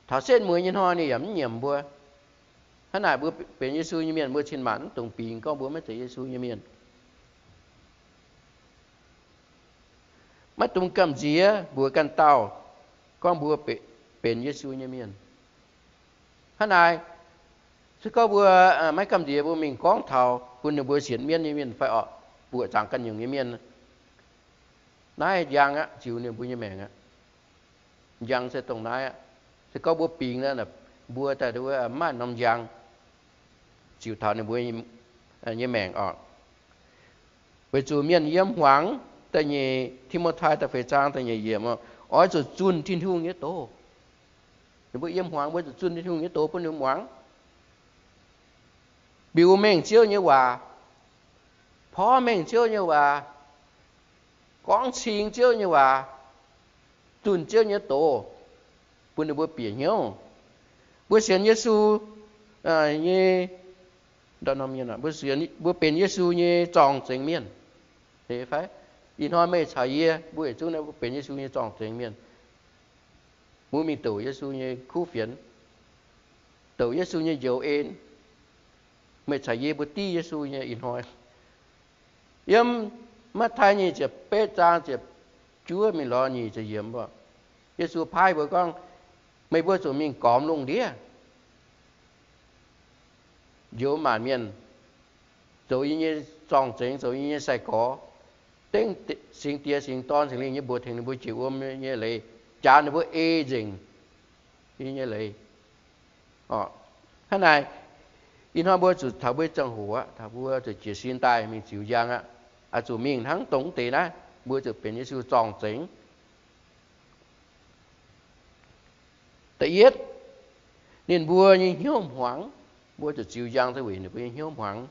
Taux setv mueiz nyei hnoi ninh yaac mv nyiemc mbuo. Hnangv naaic mbuo benx Yesu nyei mienh, mbuo cin-maanc mv dungx bingx gorngv mbuo maiv zeiz Yesu nyei mienh. Maiv dungx gamh nziex mbuox ganh dauh gorngv mbuo benx Yesu nyei mienh. Hnangv naaic, se gorngv mbuo maiv gamh nziex, mbuo mingh gorngv taux bun ninh mbuo sienx mienv nyei mienh fai orqc, mbuoqc zaangc ganh nyungc nyei mienh, naaiv njang aqv, ziux ninh mbuo nyei maengc aqv. Njang se dongh naaiv aqv. Se gorngv mbuo bingx nor, mbuo daaih mv maaih norm njang ziux taux ninh mbuo nyei maengc orqc. Weic zuqc mienh yiem hmuangx, da'nyeic Ti^mo^tai da'feix zaang da'nyeic yiemc, oix zuqc zunh Tin-Hungh nyei doz. Ninh mbuo yiem hmuangx, mbuo zuqc zunh Tin-Hungh nyei doz bun ninh muangx, mbiux mengh Ziouv nyei waac, porv mengh Ziouv nyei waac, gorngv cing Ziouv nyei waac, zunh Ziouv nyei doz, bun ninh mbuo bieqc hnyouv. Mbuo sienx Yesu, nyei, mbuo benx Yesu nyei zorng-zengx mienh fai? Ih hnoi meih caux yie mbuo yietc zungv naaiv mbuo benx Yesu nyei zorng-zengx mienh. Mbuo mingh douc Yesu nyei kuv fienx, douc Yesu nyei njoux en. Meih caux yie mbuo div Yesu nyei ih hnoi. Yiem Matv^tai nyei ziepc betv zaang ziepc juov mingh lorz nyic ziepc yiemc, Yesu paaiv mbuo gorngv, meih mbuo zuqc mingh gormx lungh ndiev, njoux maanc mienh, zoux yie nyei zorng-zengx, zoux yie nyei sai-gorx, dengv Singx Diex, Singx Dorn, Singx Lingh nyei mbuox tengx ninh mbuo jiex wuom nyei leiz, jaax ninh mbuo ei nzengc yie nyei leiz. Hnangv naaic, ih hnoi mbuo zuqc taux mbuo ziangh hoc aqv, taux mbuo zuqc jiez sin daaih mingh ziux njang aqv. Oix zuqc mingh hnangv dongh deix naaiv, mbuo zuqc benx Yesu zorng-zengx. Da'yietv, ninh mbuo nyei hnyouv hmuangx. Mbuo zuqc ziux njang se weic ninh mbuo nyei hnyouv hmuangx.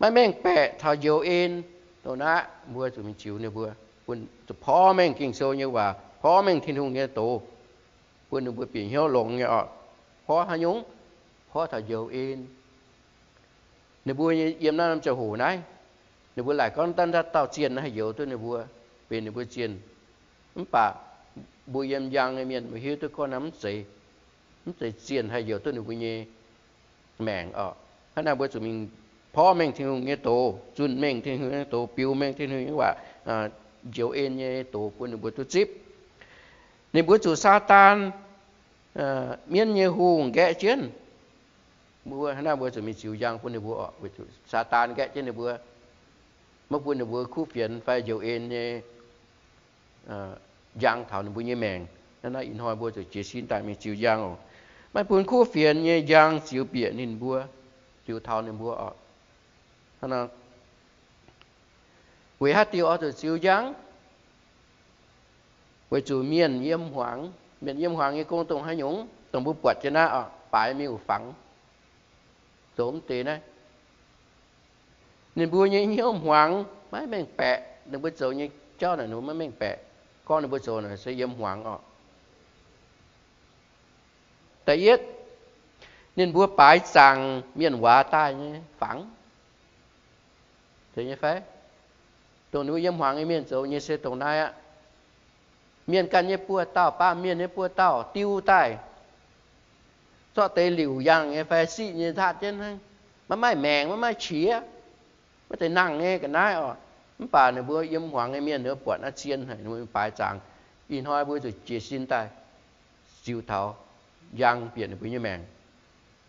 Maiv mengh baeqc taux njoux en. Dongh naaiv mbuo zuqc mingh ziux ninh mbuo, bun zuqc porv mengh Ging-Sou nyei waac, porv mengh Tin-Hungh nyei doz, bun ninh mbuo bieqc hnyouv longx nyei oc. Porv haaix nyungc? Porv taux njoux en. Ninh mbuo yiem naaiv norm ziangh hoc naaiv, ninh mbuo laaic gorngv daaih dauh zienh haih njoux duqv ninh mbuo, benx ninh mbuo zienh. Mv baac mbuo yiem njang nyei mienh mbuo hiuv duqv gorngv naaiv mv zeiz, mv zeiz zienh haih njoux duqv ninh mbuo nyei maengc oc. Hnangv naaiv mbuo zuqc mingh porv mengh Tin-Hungh nyei doz, zunh mengh Tin-Hungh nyei doz, biux mengh Tin-Hungh nyei waac, njoux en nyei doz bun ninh mbuo duqv zipv. Ninh mbuo zuqc Saadaan, mienv nyei hungh nqaeqv jienv. Mbuo hnangv naaiv mbuo zuqc mingh ziux njang bun ninh mbuo oc, weic zuqc Saadaan nqaeqv jienv ninh mbuo. Maiv bun ninh mbuo kuv fienx fai njoux en nyei njang taux ninh mbuo nyei maengc. Hnangv naaiv ih hnoi mbuo zuqc jiez sin daaih mingh ziux njang oc. Maiv bun kuv fienx nyei njang ziux bieqc ninh mbuo, ziux taux ninh mbuo oc. Weic haaix diuc oix zuqc ziux njang? Weic zuqc mienh yiem hmuangx. Mienh yiem hmuangx nyei gong dongh haaix nyungc? Dongh mbuo buatc jienv naaiv oc, baaix miuc-fangx, zoux mv deix naaiv. Ninh mbuo nyei hnyouv hmuangx, maiv mengh baeqc. Ninh mbuo zoux nyei jauv naaic ninh mbuo maiv mengh baeqc. Gorngv ninh mbuo zoux naaic se yiem hmuangx oc. Da'yietv, ninh mbuo baaix zaangc mienh waac daaih nyei fangx. Zeiz nyei fai? Dongh ninh mbuo yiem hmuangx nyei mienh zoux nyei se dongh naaiv aqv. Mienh ganh nyei buoz-dauh, baamh mienh nyei buoz-dauh diu daaih, zorqv deix liuc yangh nyei fai siqv nyei nzaatv jienv hnangv, maiv maaih maengc, maiv maaih qiex, maiv zeiz nangh nyei ga'naaiv oc. Mv baac ninh mbuo yiem hmuangx nyei mienh ninh mbuo buatc naaiv zien haic, ninh mbuo baaix zaangc. Ih hnoi mbuo zuqc jiez sin daaih ziux taux njang bieqc ninh mbuo nyei maengc,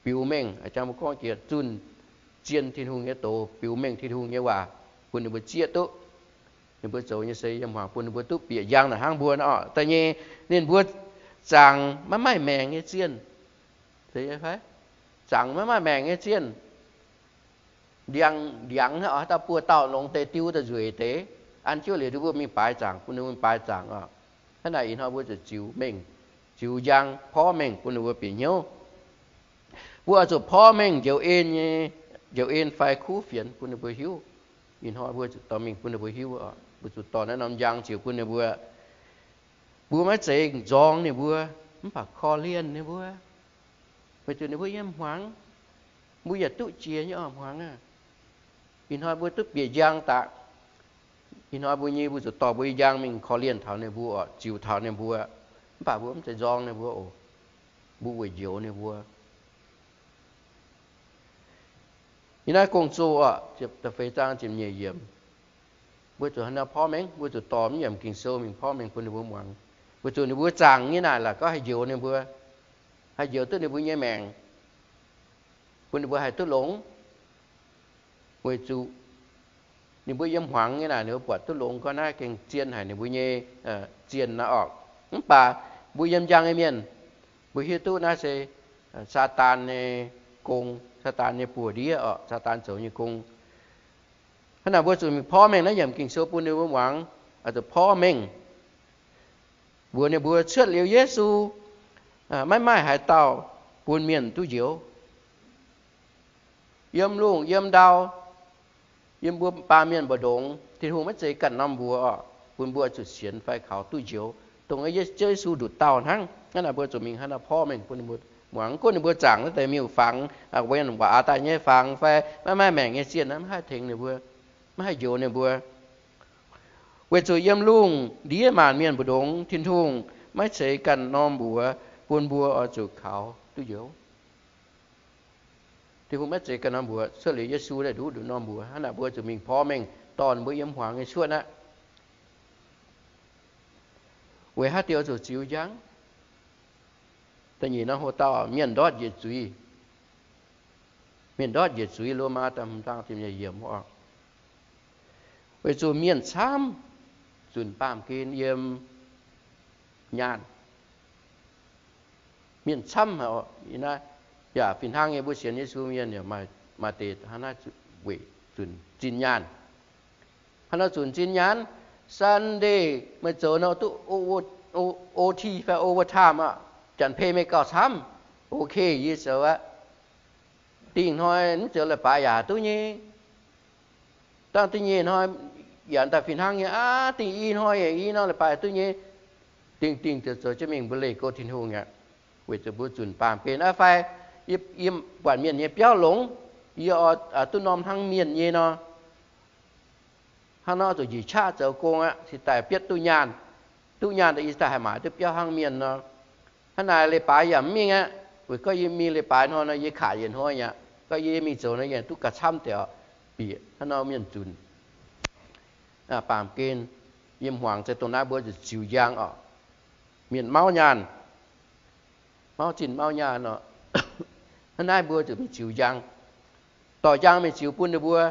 biux mengh, jang mbuo gorngv jiex zunh zien Tin-Hungh nyei doz, biux mengh Tin-Hungh nyei waac bun ninh mbuo zieqv duqv. Ninh mbuo zoux nyei se yiem hmuangx bun ninh mbuo duqv bieqc njang naaic hnangv mbuo nor. Da'nyeic, ninh mbuo zaangc maiv maaih maengc nyei zienh. Zaangc maiv maaih maengc nyei zienh. Ndiangx, ndiangx haaix dauh buoz-dauh longx deix diu daaih nzueic deix, an jienv liuz ninh mbuo mingh baaix zaangc, bun ninh mbuo mingh baaix zaangc oc. Hnangv naaic ih hnoi mbuo zuqc ziux mengh, ziux njang, porv mengh bun ninh mbuo bieqc hnyouv. Mbuo oix zuqc porv mengh njoux en nyei, njoux en fai kuv fienx bun ninh mbuo hiuv. Ih hnoi mbuo zuqc dorh mingh bun ninh mbuo hiuv oc. Mbuo zuqc dorh naaiv norm njang ziux bun ninh mbuo. Mbuo maiv zeiz nzorng ninh mbuo, mv baac korv-lienh ninh mbuo, weic zuqc ninh mbuo yiem hmuangx. Mbuo yaac duqv jiex nyei oc, hmuangx aac. Ih hnoi mbuo duqv bieqc njang daaih. Ih hnoi mbuo nyei mbuo zuqc dorh mbuo nyei njang mingh korv-lienh taux ninh mbuo oc, ziux taux ninh mbuo. Mv baac mbuo mv zeiz nzorng ninh mbuo oc. Mbuo weic njoux ninh mbuo. Yiem naaiv Gong-Zoh oc, ziepc feix zaang ziepc nyeic yiemc, mbuo zuqc hnangv naaiv porv mengh, mbuo zuqc dorh mv yiemc Ging-Sou mingh porv mengh bun ninh mbuo muangx. Weic zuqc ninh mbuo zaangc nyei naaic laaix gorngv haih njoux ninh mbuo, haih njoux duqv ninh mbuo nyei maengc, bun ninh mbuo haih duqv longx. Weic zuqc ninh mbuo yiem hmuangx nyei naaic ninh mbuo buatc duqv longx gorngv naaiv gengh zien haic ninh mbuo nyei zienh naaiv oc. Mv baac mbuo yiem njang nyei mienh, mbuo hiuv duqv naaiv se Saadaan nyei gong, Saadaan nyei buoz-ndiev oc, Saadaan zoux nyei gong. Hnangv naaic mbuo zuqc mingh porv mengh naaiv yiemc Ging-Sou bun ninh mbuo muangx, zuqc porv mengh. Mbuox ninh mbuo cuotv liuz Yesu, maiv maaih haaix dauh bun mienh duqv njoux. Yiem lungh yiem ndau, yiem mbuo baamh mienh mbu'ndongx, Tin-Hungh maiv zeiz ganh norm mbuox oc, bun mbuo zuqc sienx fai kaux duqv njoux. Dongh Ziouv Yesu nduqc dauh hnangv. Hnangv naaic mbuo zuqc mingh hnangv naaiv porv mengh bun mbuo Muangx gunv ninh mbuo zaangc naaiv deix miuc-fangx, aa, mbuo waac aax daaih nyei fangx fai maiv maaih maengc nyei zienh, maiv haih tengx ninh mbuo, maiv haih njoux ninh mbuo. Weic zuqc yiem lungh ndiev maanc mienh mbu'ndongx Tin-Hungh maiv zeiz ganh norm mbuox bun mbuo oix zuqc kaux duqv njoux. Tin-Hungh maiv zeiz ganh norm mbuox, cuotv liuz Yesu daaih nduqc nduqc norm mbuox. Hnangv naaic mbuo zuqc mingh porv mengh dorh ninh mbuo yiem hmuangx nyei cuotv aqv. Weic haaix diuc zuqc ziux njang? Da'nyeic norm hoc dauh mienh ndortv njiec zuiz. Mienh ndortv njiec zuiz, Lomaa da'hmz zaang ziepc nyeic yiemc oc. Weic zuqc mienh camv zunc baamh gen yiem nyaanh. Mienh camv haic oc. Yaac fih hnangv nyei, mbuo sienx Yesu mienh yaac maaih deix hnangv naaiv weic zunc zinh nyaanh. Hnangv nor zunc zinh nyaanh, Sunday meih zoux nor duqv O T fai overtime aqv, janx-pei meih gauh camv. Ok, yie zoux aqv. Dingh hnoi mv zoux leiz-baaix yaac duqv nyei. Dangh da'nyeic hnoi yaac daaih fih hnangv nyei aqv. Dingh i hnoi yaac i nor leiz-baaix duqv nyei. Dingh dingh zoux zoux jienv mingh mbuo leih go Tin-Hungh aqv. Weic zuqc mbuo zunc baamh gen aqv fai yie buatc mienh nyei biauv longx, yie oix duqv norm hnangv mienh nyei nor. Hnangv nor zuqc njiec qaqv zoux gong aqv, cingx daaih bietv duqv nyaanh. Duqv nyaanh daaih yie cingx daaih haih maaiz duqv biauv hnangv mienh nor. Hnangv naaic leiz-baaix yaac mv mingh aqv. Weic gorngv yie mingh leiz-baaix hnoi nor yie kaac yietc hnoi aqv. Gorngv yie mingh zoux nor yie duqv gauh camv deix oc. Bieqc hnangv nor mienh zunc baamh gen yiem hmuangx, se dongh naaiv mbuo zuqc ziux njang oc. Mienh mauv nyaanh, mauv zinh mauv nyaanh oc. Hnangv naaiv mbuo zuqc mingh ziux njang, dorh njang mingh ziux bun ninh mbuo,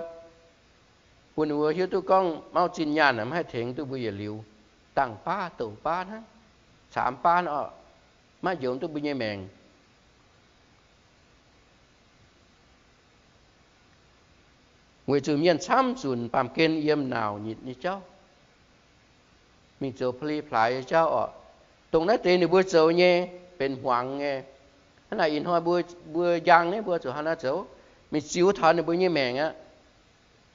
bun ninh mbuo hiuv duqv gorngv mauv zinh nyaanh maiv haih tengx duqv mbuo yietc liuz, dangh baav douc baav hnangv, caamx baav oc, maiv njoux duqv mbuo nyei maengc. Weic zuqc mienh camv zunc baamh gen yiem nauc nyitc nyei jauv, mingh zoux pa'li plaaix nyei jauv oc. Dongh naaiv deix ninh mbuo zoux nyei benx hmuangx nyei. Hnangv naaic ih hnoi mbuo, mbuo njang naaiv mbuo zuqc hnangv naaiv zoux, mingh ziux taux ninh mbuo nyei maengc aqv.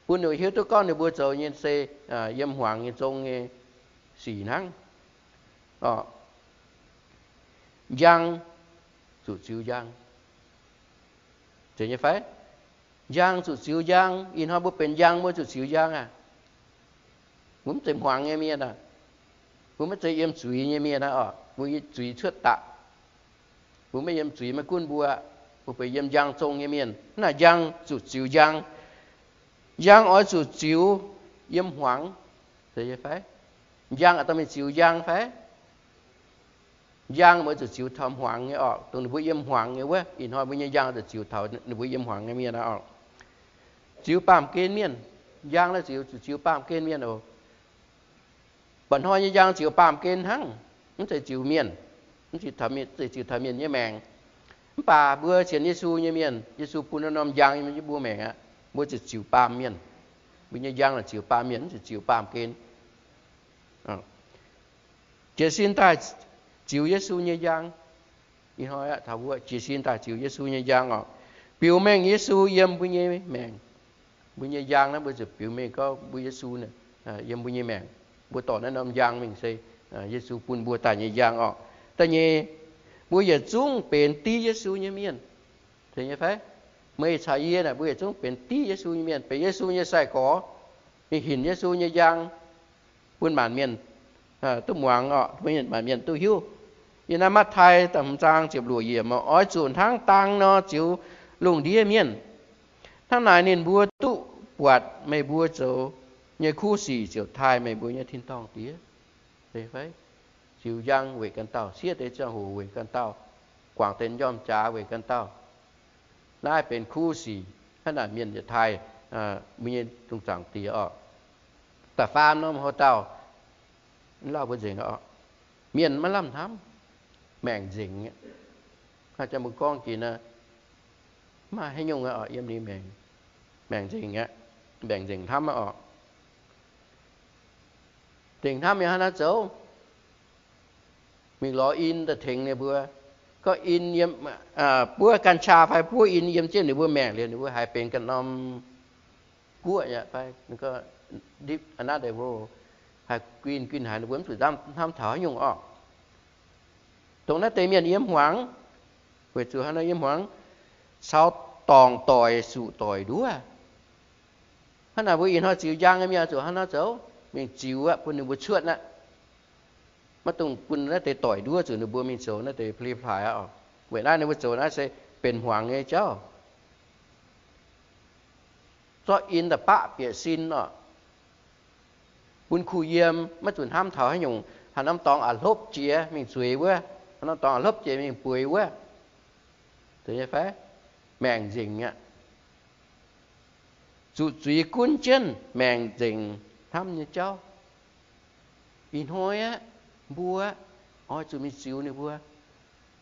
Bun ninh hiuv duqv gorngv ninh mbuo zoux nyei se yiem hmuangx nyei zong nyei sic hnangv. Njang zuqc ziux njang. Zeiz nyei fai? Njang zuqc ziux njang. Ih hnoi mbuo benx njang, mbuo zuqc ziux njang aqv. Mbuo mv zeiz hmuangx nyei mienh aqv. Mbuo maiv zeiz yiem zuiz nyei mienh aqv oc. Mbuo zuiz cuotv daqc. Mbuo maiv yiem zuiz, maiv gunv mbuo, mbuo benx yiem njang zong nyei mienh. Hnangv naaic njang zuqc ziux njang. Njang oix zuqc ziux yiem hmuangx. Zeiz nyei fai? Njang aqv, dongh mingh ziux njang fai? Njang oix zuqc ziux taux hmuangx nyei oc, dongh ninh mbuo yiem hmuangx nyei wuov. Ih hnoi mbuo nyei njang zuqc ziux taux ninh mbuo yiem hmuangx nyei mienh aqv oc. Ziux baamh gen mienh, njang naaiv ziux zuqc ziux baamh gen mienh oc. Mba'hnoi nyei njang ziux baamh gen hnangv, mv zeiz ziux mienh, mv zeiz ziux taux mienh nyei maengc. Mv baac mbuo sienx Yesu nyei mienh, Yesu bun norm njang yiem mbuo maengc aqv, mbuo zuqc ziux baamh mienh. Mbuo nyei njang ziux baamh mienh, mv zuqc ziux baamh gen. Jiez sin daaih ziux Yesu nyei njang. Ih hnoi taux mbuo jiez sin daaih ziux Yesu nyei njang oc. Biux mengh Yesu yiem mbuo nyei maengc. Mbuo nyei njang naaiv mbuo zuqc biux mengh gorngv mbuo Yesu yiem mbuo nyei maengc. Mbuo dorh naaiv norm njang mingh se Yesu bun mbuo daaih nyei njang oc. Da'nyeic, mbuo yietc zungv benx div Yesu nyei mienh. Zeiz nyei fai? Meih caux yie naaic, mbuo yietc zungv benx div Yesu nyei mienh, benx Yesu nyei sai-gorx, mingh hinc Yesu nyei njang bun maanc mienh duqv muangx oc, bun maanc mienh duqv hiuv. Yiem naaiv Matv^tai da'hmz zaang ziepc luoqc yiemc, oix zuqc hnangv dang nor ziux lungh ndiev mienh. Hnangv naaic ninh mbuo duqv buatc meih mbuo zoux nyei kuv sic ziouc taaih meih mbuo nyei tin-dorngh Diex. Ziux njang weic ganh dauh, siev deix ziangh hoc weic ganh dauh, guangc deix njormh jaax weic ganh dauh. Naaiv benx kuv sic. Hnangv naaic mienh yietc taaih mbuo nyei Zong Zaangc Diex oc. Da'faam norm houx-dauh, lauh mbuo nzengc oc, mienh maiv lamh hnamv, maengc nzengc. Hnangv jang mbuo gorngv jiex naaiv, maiv maaih haaix nyungc oc, yiem ninh maengc, maengc nzengc aqv, maengc nzengc hnamv aqv oc. Nzengc hnamv yaac hnangv naaiv zoux, mingh lorz in daaih tengx ninh mbuo. Gorngv in yiem, buov กัญชา fai buov in yiem jienv ninh mbuo maengc liuz, ninh mbuo haiz benx ganh norm guoqv aqv fai, live another world, haiz guinh guinh haiz ninh mbuo mv zuqc hnamv taux haaix nyungc orqc. Dongh naaiv deix mienh yiem hmuangx, Weic zuqc hnangv nor yiem hmuangx caux dorngc doic zuqc doic nduov. Hnangv naaic mbuo ih hnoi ziux njang nyei mienh zuqc hnangv nor zoux, mingh ziux aqv, bun ninh mbuo cuotv aqv. Maiv dungx bun naaiv deix doic nduov zuqc ninh mbuo mingh zoux naaiv deix play-play aqv. Weic naaiv ninh mbuo zoux naaiv se benx hmuangx nyei jauv. Zorqv in da'baqv bieqc sin oc. Bun kuh yiem, maiv zuqc hnamv taux haaix nyungc, haaix norm dorngx a'hlopv jiex mingh zueiz wuov, haaix norm dorngx a'hlopv jiex mingh bueix wuov. Maengc nzengc aqv. Zuqc zuiz gunv jienv maengc nzengc hnamv nyei jauv. Ih hnoi aqv, mbuo oix zuqc mingh ziux ninh mbuo.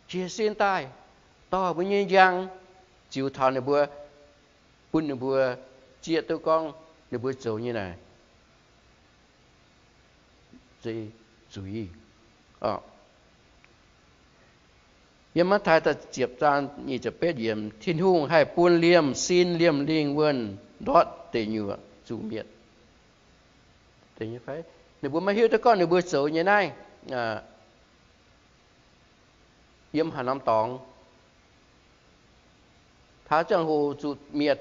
Jiez sin daaih, dorh mbuo nyei njang ziux taux ninh mbuo, bun ninh mbuo zieqv duqv gorngv ninh mbuo zoux nyei naaic zuiz. Yiem Matv^taai ziepc zaang nyic ziepc betv yiemc, Tin-Hungh haih bun liemh sin liemh lingh wuonh ndortv deic nyuoqc zuqc mietc. Ninh mbuo maiv hiuv duqv gorngv ninh mbuo zoux nyei naaiv yiem haaix norm dorngx. Taux ziangh hoc zuqc mietc,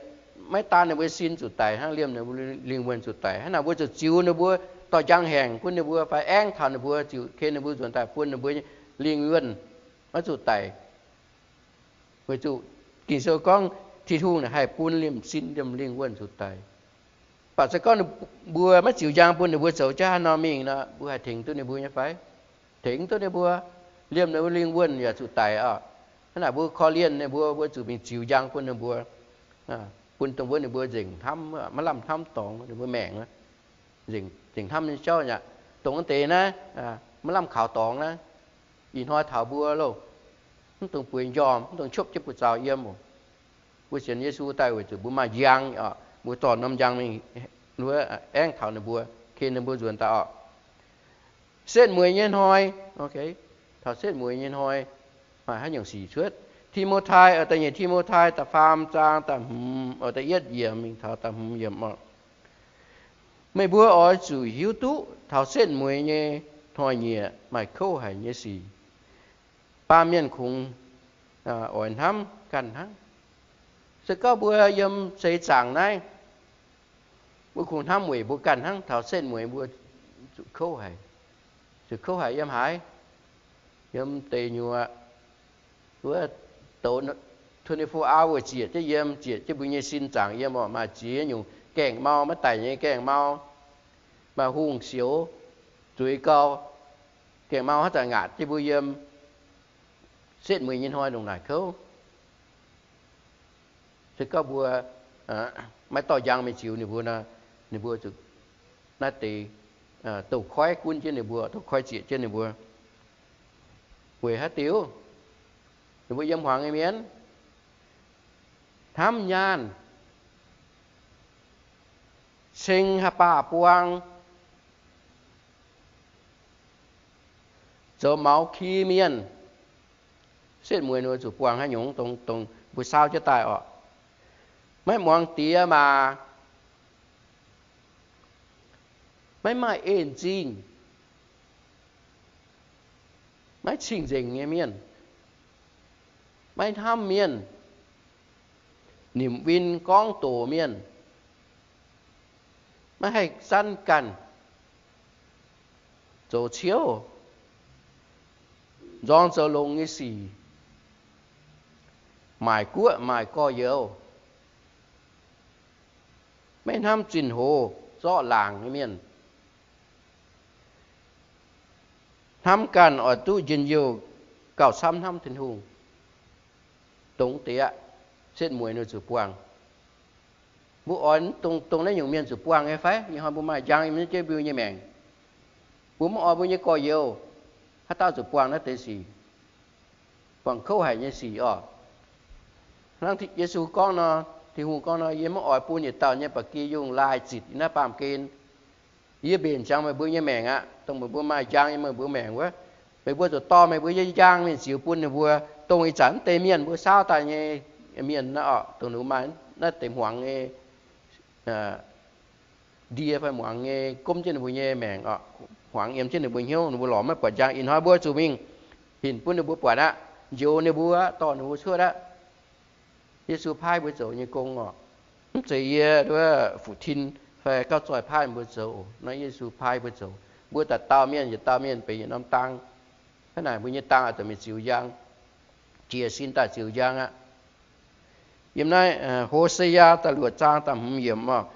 maiv daan ninh mbuo sin zuqc daic hnangv, liemh ninh mbuo lingh wuonh zuqc daic. Hnangv naaic mbuo zuqc ziux ninh mbuo, dorh njang haengh gunv ninh mbuo fai aengv taux ninh mbuo, ziux ken ninh mbuo nzuonx daaih bun ninh mbuo lingh wuonh maiv zuqc daic. Weic zuqc Ging-Sou gorngv Tin-Hungh haih bun liemh sin liemh lingh wuonh zuqc daic. Mv baac se gorngv mbuo maiv ziux njang bun ninh mbuo zoux jaav haaix nor mingh nor, mbuo haih tengx duqv ninh mbuo nyei fai? Tengx duqv ninh mbuo. Liemh ninh mbuo lingh wuonh yaac zuqc daic oc. Hnangv naaic mbuo korv-lienh ninh mbuo, mbuo zuqc mingh ziux njang bun ninh mbuo, bun dongh wuov ninh mbuo nzengc hnamv, maiv lamh hnamv dorngx ninh mbuo maengc, nzengc hnamv nyei jauv aqv. Dongh wuov deix naaiv maiv lamh kaux dorngx naaiv, ih hnoi taux mbuo loh, mv dungx bueix njormh, mv dungx qopv jienv buoz-zaux yiem oc. Mbuo sienx Yesu daaih weic zuqc mbuo maaih njang oc, mbuo dorh norm njang mingh aengv taux ninh mbuo, ken ninh mbuo nzuonx daaih oc. Setv mueiz nyei hnoi, taux setv mueiz nyei hnoi maaih haaix nyungc sic cuotv? Ti^mo^tai, da'nyeic Ti^mo^tai da'faam zaang da'hmz, da'yietv yiemc mingh taux da'hmz yiemc oc. Meih mbuo oix zuqc hiuv duqv taux setv mueiz nyei hnoi-nyieqc maaih kouv haic nyei sic. Baamh mienh kungx oix hnamv ganh hnangv. Se gorngv mbuo yiem seix zaangc naaiv, mbuo kungx hnamv weic mbuo ganh hnangv, taux setv mueiz mbuo zuqc kouv haic. Zuqc kouv haic yiem haaix? Yiem deic nyuoqc wuov, douz twenty-four hour zieqc jienv yiem, zieqc jienv mbuo nyei sin zaangc yiem oc. Maaih ziex nyungc gaengh mau, maiv daic nyei gaengh mau, maaih hungh sioux, zueiz gau, gaengh mau haaix zanc ngaatc jienv mbuo yiem. Setv mueiz nyei hnoi ndongc naaic kouv. Se gorngv mbuo maiv dorh njang mingh ziux ninh mbuo nor, ninh mbuo zuqc naaiv deix douz-koiv gunv jienv ninh mbuo, douz-koiv zieqc jienv ninh mbuo. Weic haaix diuc? Ninh mbuo yiem hmuangx nyei mienh hnamv nyaanh, ceng haaix baac buang, zoux maux ki mienh. Setv mueiz ninh mbuo zuqc buangh haaix nyungc, dongh mbuo saauv jienv daaih oc. Maiv muangx diex maac, maiv maaih en zingh, maiv cing-nzengc nyei mienh, maiv hnamv mienh, nimc win gorngv doqc mienh, maiv haih zanv ganh, zoux ciouv, nzorng zoux longx nyei sic, maaic guoqv maaic gorx-youz, maiv hnamv zinh hoz zorqv laangc nyei mienh, hnamv ganh oix duqv njien-youh gauh camv hnamv Tin-Hungh. Dongh deix aqv, setv mueiz ninh zuqc buangh. Mbuo oix dongh, dongh naaiv nyungc mienh zuqc buangh nyei fai? Ih hnoi mbuo maaih njang yiem jienv mbuo nyei maengc, mbuo maiv oix mbuo nyei gorx-youz haaix dauh zuqc buangh naaiv deix sic, buangh kouv haic nyei sic oc. Hnangv Yesu gorngv nor, Tin-Hungh gorngv nor, yie maiv oix bun yietc dauh nyei ba'gi yungh laaih zitc yiem naaiv baamh gen. Yie mbenc ziangx meih mbuo nyei maengc aqv. Dongh meih mbuo maaih njang yiem meih mbuo maengc wuov, meih mbuo zuqc dorh meih mbuo nyei njang mingh ziux bun ninh mbuo, dongh ih zanc naaiv deix mienh mbuo saauv daaih nyei mienh naaiv oc, dongh ninh maaih naaiv deix hmuangx nyei ndie fai hmuangx nyei gomv jienv ninh mbuo nyei maengc oc, hmuangx yiem jienv ninh mbuo hnyouv, ninh mbuo lorz maiv buatc njang. Ih hnoi mbuo zuqc mingh hinc bun ninh mbuo buatc aqv. njoux ninh mbuo, dorh ninh mbuo cuotv aqv. Yesu paaiv mbuo zoux nyei gong oc. Mv zeiz yie nduov fuqv-tin fai gauh zoih paaiv mbuo zoux. Naaiv Yesu paaiv mbuo zoux. Mbuo dauh dauh mienh yietc dauh mienh benx yietc norm dang. Hnangv naaic mbuo nyei dang oix zuqc mingh ziux njang, jiez sin daaih ziux njang aqv. Yiem naaiv Hosea da'luoqc zaang da'hmz yiemc oc.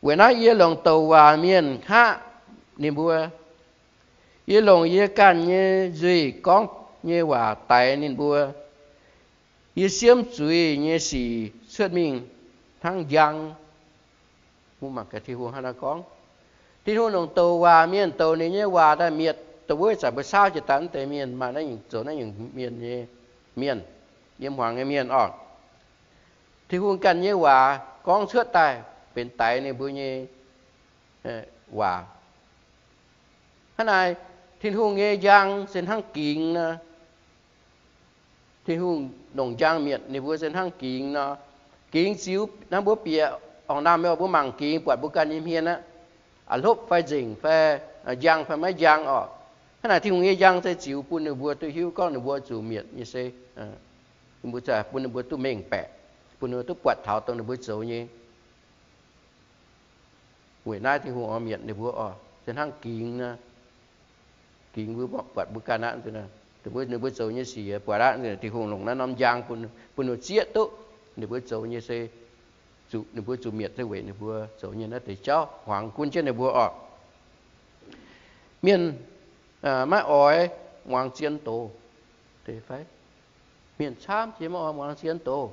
Weic naaiv yie longc douc waac mienh hngaqv ninh mbuo. Yie longc yie ganh nyei nzuih gorngv nyei waac daix ninh mbuo. Yie siemv zuiz nyei sic cuotv mingh hnangv njang. Mbuo mangc gaax Tin-Hungh hnangv naaiv gorngv. Tin-Hungh longc douc waac mienh douc ninh nyei waac daaih mietc dongh wuov zanc mbuo saauv jiex daaih wuov deix mienh, maaih naaiv nyungc zoux naaiv nyungc mienh nyei mienh, yiem hmuangx nyei mienh oc. Tin-Hungh ganh nyei waac gorngv cuotv daaih benx daix ninh mbuo nyei waac. Hnangv naaic, Tin-Hungh nyei njang se hnangv gingx nor. Tin-Hungh longc njang mietc ninh mbuo se hnangv gingx nor. Gingx ziux hnangv mbuo bieqc orngc naamh mbuo mangc gingx buatc mbuo ganh nyei hmien aqv, a'hlopv fai nzengc fai njang fai maiv njang oc. Hnangv naaic Tin-Hungh nyei njang se ziux bun ninh mbuo duqv hiuv gorngv ninh mbuo zuqc mietc nyei se, bun ninh mbuo duqv mengh baeqc, bun ninh mbuo duqv buatc taux dongh ninh mbuo zoux nyei. Weic naaiv Tin-Hungh oix mietc ninh mbuo oc, se hnangv gingx nor. Gingx mbuo buatc mbuo ganh aqv, ninh mbuo zoux nyei sic buatc aqv. Tin-Hungh longc naaiv norm njang bun ninh mbuo zieqv duqv ninh mbuo zoux nyei se, zuqc ninh mbuo zuqc mietc se weic ninh mbuo zoux nyei naaiv deix jauv hmuangx gunv jienv ninh mbuo oc. Mienh maiv oix muangx zien doz. Mienh camv jiex maiv oix muangx zien doz.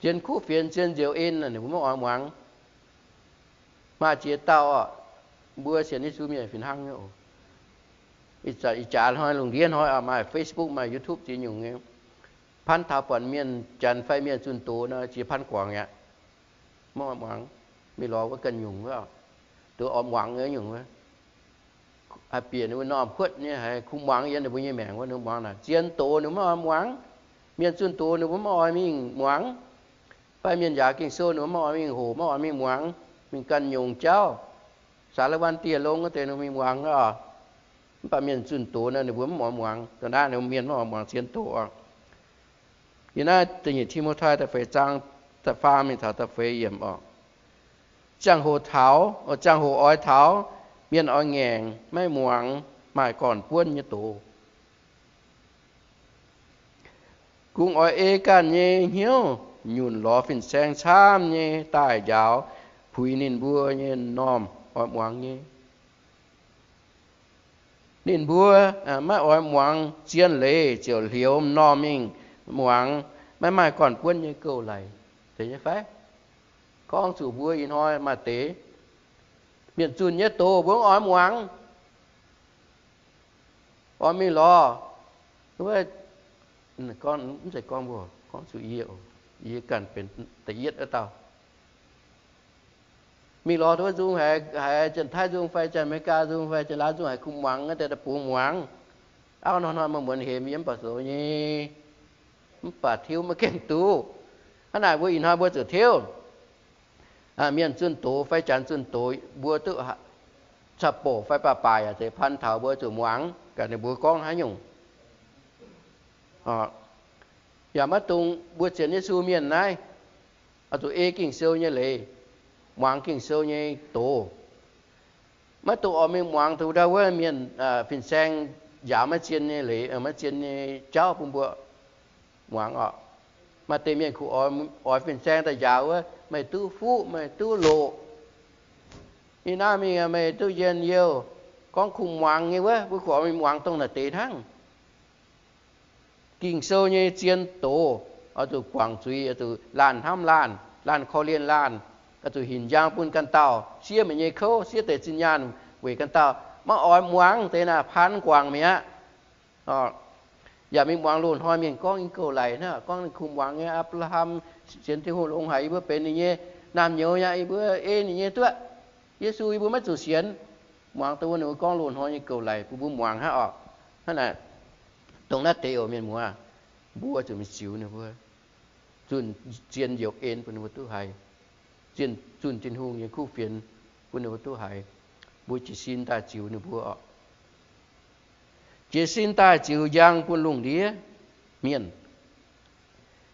Zien kuv fienx, zien nzioux en, ninh mbuo maiv oix muangx. Maaih ziex dauh oc, mbuo sienx Yesu mienh fih hnangv nyei oc. Ih jaax hnoi lungh ndiev hnoi oc, maaih Facebook, maaih YouTube ziex nyungc nyei. Pan taux buatc mienh janx fai mienh zunh doz nor, ziex pan guangc aqv. Maiv oix muangx. Mingh lorz wuov ganh nyungc wuov, duqv oix muangx nyei nyungc wuov. Haih bieqc ninh mbuo normh kuotv nyei, haiz kuh muangx yiem ninh mbuo nyei maengc wuov, ninh mbuo muangx naaic. Zien doz ninh mbuo maiv oix muangx. Mienh zunh doz ninh mbuo maiv oix mingh muangx. Fai mienh njaaux Ging-Sou ninh mbuo maiv oix mingh hoqc, maiv oix mingh muangx. Mingh ganh nyungc jauv, สารวัตร dieh longx wuov deix ninh mbuo mingh muangx oc. Mv baac mienh zunh doz nor ninh mbuo mv oix muangx. Dongh naaiv ninh mbuo mienh maiv oix muangx zien doz oc. Yiem naaiv da'nyeic Ti^mo^tai da'feix zaang da'faam mingh taux da'feix yiemc oc. Ziangh hoc taux, ziangh hoc oix taux, mienh oix ngaengc, maiv muangx maaih gorn-buonv nyei doz. Kungx oix ei ganh nyei hnyouv nyunc lorz fin-saeng camv nyei daaih njaaux puix ninh mbuo nyei m'normh oix muangx nyei. Ninh mbuo maiv oix muangx zien leiz ziouc hlioux m'normh mingh muangx maiv maaih gorn-buonv nyei gouv-laic. Zeiz nyei fai? Gorngv zuqc mbuo ih hnoi maaih deix mienh zunh nyei doz mbuo mv oix muangx. Oix mingh lorz, mv zeiz gorngv mbuo, gorngv zuqc yie, yie ganh benx da'yietv wuov dauh. Mingh lorz wuov nzung haiz, haiz Janx-Taiv nzung fai Janx-America nzung fai Janx-Laauv nzung haiz kuh muangx wuov deix daaih bungx muangx. Auv hnoi-hnoi muonz-muonz hemx yie mv baac zoux nyei, mv baac tiuv maiv gaengh duqv. Hnangv naaic mbuo ih hnoi mbuo zuqc tiuv. Mienh zunh doz fai Janx zunh doz mbuo duqv caqv-bouc fai baac baac yaac zeiz pan taux mbuo zuqc muangx gaax ninh mbuo gorngv haaix nyungc. Yaac maiv dungx mbuo sienx Yesu mienh naaiv oix zuqc ei Ging-Sou nyei leiz, muangx Ging-Sou nyei doz. Maiv dungx oix mingh muangx dongh ndau wuov mienh fin-saeng njaaux maiv zien nyei leiz, maiv zien nyei jauv bun mbuo muangx oc. Maaih deix mienh kuh oix fin-saeng daaih njaaux wuov, meih duqv fuqv, meih duqv loqc. Ih naaiv mingh meih duqv njien-youh, gorngv kuh muangx nyei wuov, mbuo kuh oix mingh muangx dongh naaic deix hnangv. Ging-Sou nyei zien doz oix zuqc guangc zuiz, oix zuqc laanh hnamv laanh, laanh korv-lienh laanh, oix zuqc hinc njang bun ganh dauh, siev meih nyei kouv, siev deix zinh nyaanh weic ganh dauh. Maiv oix muangx deix naaic, pan guangc mi'aqv. Yaac mingh muangx loz-hnoi mienh gorngv nyei gouv-laic hnangv, gorngv ninh kuh muangx nyei, Apc^laa^ham sienx Tin-Hungh longx haic, yie mbuo benx ninh nyei naamh nyouz aqv, yie mbuo ei ninh nyei duqv. Yesu yie mbuo maiv zuqc sienx. Muangx dongh wuov ninh mbuo gorngv loz-hnoi nyei gouv-laic bun mbuo muangx hnangv oc. Hnangv naaic, dongh naaiv deix oc mienh muoz, mbuo zuqc mingh ziux ninh mbuo, zunh zien youh en bun ninh mbuo duqv haiz, zunh Tin-Hungh nyei kuv fienx bun ninh mbuo duqv haiz. Mbuo jiez sin daaih ziux ninh mbuo oc. Jiez sin daaih ziux njang bun lungh ndiev mienh.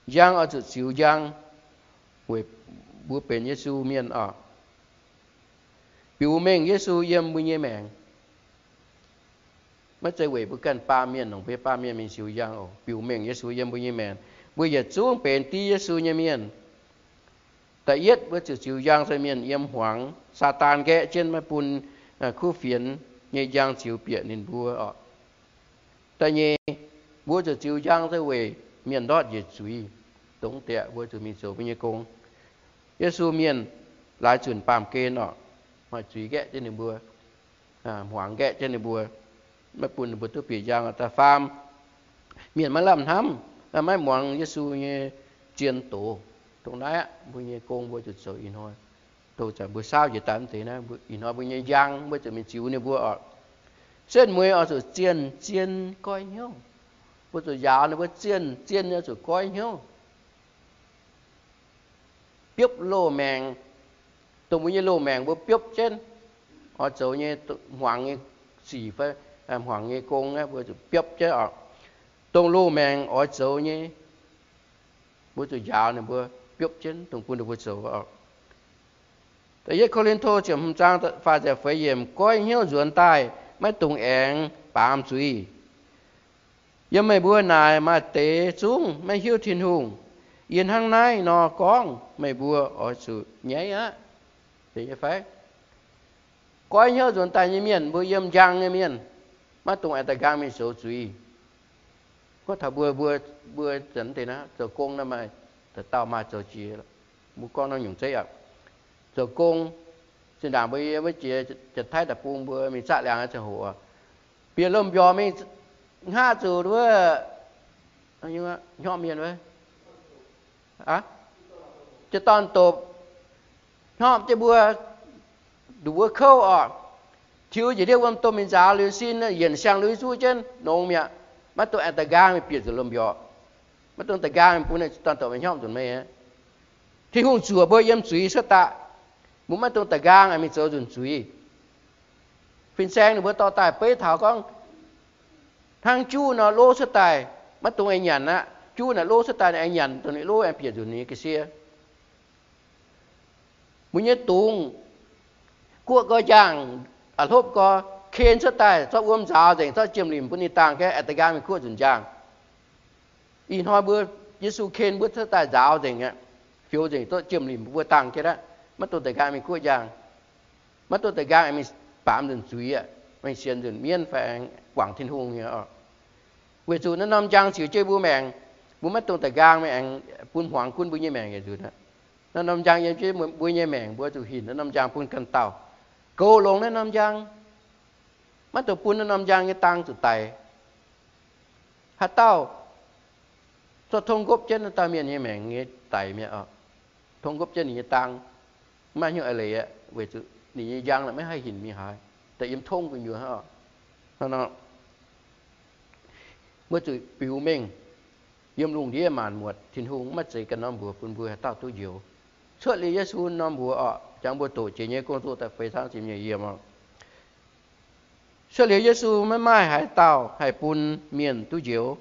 Njang oix zuqc ziux njang weic mbuo benx Yesu mienh oc. Biux mengh Yesu yiem mbuo nyei maengc. Maiv zeiz weic mbuo ganh baamh mienh, longc mbuo nyei baamh mienh mingh ziux njang oc. Biux mengh Yesu yiem mbuo nyei maengc. Mbuo yietc zungv benx div Yesu nyei mienh. Da'yietv, mbuo zuqc ziux njang se mienh yiem hmuangx. Saadaan nqaeqv jienv maiv bun kuv fienx nyei njang ziux bieqc ninh mbuo oc. Da'nyeic, mbuo zuqc ziux njang se weic mienh ndortv njiec zuiz. Dongh dieqc mbuo zuqc mingh zoux mbuo nyei gong. Yesu mienh laaix zunc baamh gen oc, maaih zuiz nqaeqv jienv ninh mbuo, hmuangx nqaeqv jienv ninh mbuo, maiv bun ninh mbuo duqv bieqc njang. Da'faam, mienh maiv lamh hnamv, maiv muangx Yesu nyei zien doz. Dongh naaiv aqv, mbuo nyei gong mbuo zuqc zoux ih hnoi. Dongh zanc mbuo saauv njiec daaih mv deix naaiv, ih hnoi mbuo nyei njang mbuo zuqc mingh ziux ninh mbuo oc. Setv mueiz oix zuqc zien zien goiv hnyouv. Mbuo zuqc njaaux ninh mbuo zien zien nyei zuqc goiv hnyouv. Biopv loz-maengc, dongh mbuo nyei loz-maengc mbuo biopv jienv oix zoux nyei hmuangx nyei sic fai hmuangx nyei gong, mbuo zuqc biopv jienv oc. Dongh loz-maengc oix zoux nyei, mbuo zuqc njaaux ninh mbuo biopv jienv dongh bun ninh mbuo zoux oc. Da'yietv Ko^lin^to ziepc hmz zaang faah ziepc feix yiemc, goiv hnyouv nzuonx daaih, maiv dungx aengx baamz zuiz. Yiem meih mbuo naaic maaih deix zungv maiv hiuv Tin-Hungh. Yie hnangv naaiv nor gorngv meih mbuo oix zuqc nyaiv aqv. Zeiz nyei fai? Goiv hnyouv nzuonx daaih nyei mienh, mbuo yiem njang nyei mienh, maiv dungx aengx da'nqaang mingh zoux zuiz. Gorngv taux mbuo, mbuo, mbuo zanc deix naaiv zoux gong naaiv maaih dauh maaih zoux jiex, mbuo gorngv norm nyungc zeiv aqv. Zoux gong, zinh ndaangc mbuo yiem wuov jiex Janx-Taiv deic-bung mbuo mingh zaqv liangx ziangh hoc, bieqc lomh mbiorx mingh hngaqv zuqc wuov hnyorpv mienh, jiez dorn dopc, hnyorpv jienv mbuo, nduqc wuov kouv oc, tiux njiec ndiev wuom domh mingh nzaaux liuz sin, yienc siang-lui zuqv jienv nongx mi'aqv. Maiv dungx aengx da'nqaang mingh bieqc zuqc lomh mbiorx. Maiv dungx da'nqaang mingh bun jiez dorn dopc mingh hnyorpv nzunc meih. Tin-Hungh zuoqc mbuo yiem zuiz cuotv daaih, mbuo maiv dungx da'nqaang aengx mingh zoux nzunc zuiz. Fin-saeng ninh mbuo dorh daaih beiv taux gorngv, hnangv juv nor lov cuotv daaih, maiv dungx aengx nyanc aqv. Juv naaic lov cuotv daaih, ninh aengx nyanc dongh ninh lov aengx bieqc nzunc ninh nyei ga'sie. Mbuo nyei dungz, guoqv gau njang, hlopv gau, ken cuotv daaih zorqv wuom nzaaux nzengc, zorqv jiem-limc bun ninh dangh gaeqv, aengx da'nqaang mingh guoqv nzunc njang. Ih hnoi mbuo, Yesu ken mbuo cuotv daaih nzaaux nzengc aqv, fioux nzengc, zorqv jiem-limc mbuo dangh jienv aqv, maiv dungx da'nqaang mingh guoqv njang. Maiv dungx da'nqaang aengx mingh baamz nzunc zuiz aqv, mingh sienx nzunc mienv fai aengx guangc Tin-Hungh nyei oc. Weic zuqc naaiv norm njang ziux jienv mbuo maengc, mbuo maiv dungx da'nqaang mingh aengx bun hmuangx gunv mbuo nyei maengc yietc nzunc aqv. Naaiv norm njang yiem jienv mbuo nyei maengc, mbuo zuqc hinc naaiv norm njang bun ganh dauh. Goux longx naaiv norm njang, maiv dungx bun naaiv norm njang nyei dang zuqc daic. Haaix dauh zorqv tong nqopv jienv naaiv dauh mienh nyei maengc nyei daic mi'aqv oc. Tong nqopv jienv ninh nyei dang, maiv hnyouv a'leiz aqv, weic zuqc ninh nyei njang maiv haih hinc mingh haaix, daaih yiem tong gu'nyuoz hnangv oc. Hnangv nor, mbuo zuqc biux mengh yiem lungh ndiev maanc muotc, Tin-Hungh maiv zeiz ganh norm mbuox bun mbuo haaix dauh duqv njoux. Cuotv liuz Yesu norm mbuox oc, jangx mbuo doqc jiex nyei gong-zoh da'feix zaang ziepc nyeic yiemc oc. Cuotv liuz Yesu maiv maaih haaix dauh haih bun mienh duqv njoux,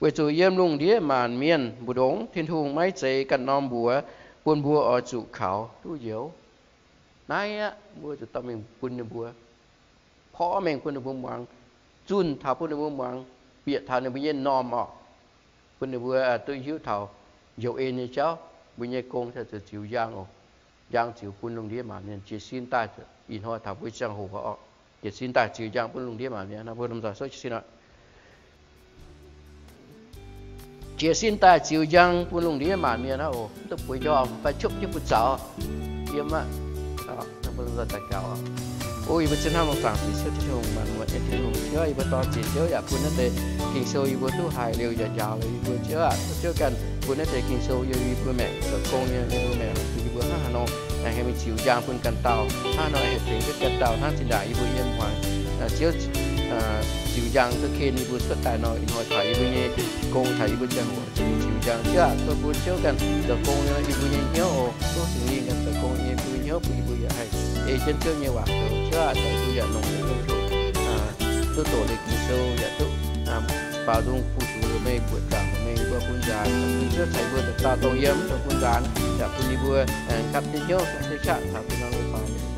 weic zuqc yiem lungh ndiev maanc mienh mbu'ndongx Tin-Hungh maiv zeiz ganh norm mbuox bun mbuo oix zuqc kaux duqv njoux. Naaiv aqv, mbuo zuqc dorh mengh bun ninh mbuo, porv mengh bun ninh mbuo muangx, zunh taux bun ninh mbuo muangx, bieqc taux ninh mbuo nyei m'normh oc, bun ninh mbuo duqv hiuv taux njoux en nyei jauv. Mbuo nyei gong se zuqc ziux njang oc. Njang ziux bun lungh ndiev maanc mienh jiez sin daaih. Ih hnoi taux mbuo ziangh hoc oc, jiez sin daaih ziux njang bun lungh ndiev maanc mienh. Nor mbuo lomh nzoih souv jiez sin oc. Jiez sin daaih ziux njang bun lungh ndiev maanc mienh aqv oc. Mv duqv bueix njormh fai qopv jienv buoz zaux yiem aqv. O yie mbuo zien hnamv longx zaangc Diex Ziouv Tin-Hungh, maanc muotc nyei Tin-Hungh, Ziouv, yie mbuo dorh ziex Ziouv yaac bun naaiv deix Ging-Sou yie mbuo duqv haiz liuz yaac njaaux liuz yie mbuo, Ziouv aac, Ziouv ganh bun naaiv deix Ging-Sou yiem yie mbuo maengc zoux gong nyei, yie mbuo maengc bun yie mbuo hnangv haaix nor aengx haih mingh ziux njang bun ganh dauh, hnangv haaix nor haih tengx duqv ganh dauh hnangv zinh ndaangc yie mbuo yiem hmuangx Ziouv ziux njang duqv ken yie mbuo cuotv daaih nor, ih hnoi taux yie mbuo nyei gong, taux yie mbuo ziangh hoc ziux njang. Ziouv aac, tov bun Ziouv ganh zoux gong nyei yie mbuo nyei hnyouv oc. Tov Singx Lingh ganh zoux gong nyei yie mbuo hnyouv, bun yie mbuo yaac haih ei jienv Ziouv nyei waac zoux. Ziouv aac, daaih yie mbuo yaac longc Ziouv duqv doqc liuz Ging-Sou yaac duqv baaux nzung bun zuqc meih, mbuoqc zaangc meih mbuo bun nzaanx, bun cuotv caux mbuo dauh dauh dongh yiem dongh bun nzaanx, yaac bun yie mbuo gapv jienv hnyouv, gapv jienv qaqv taux deix norm leiz-baaix.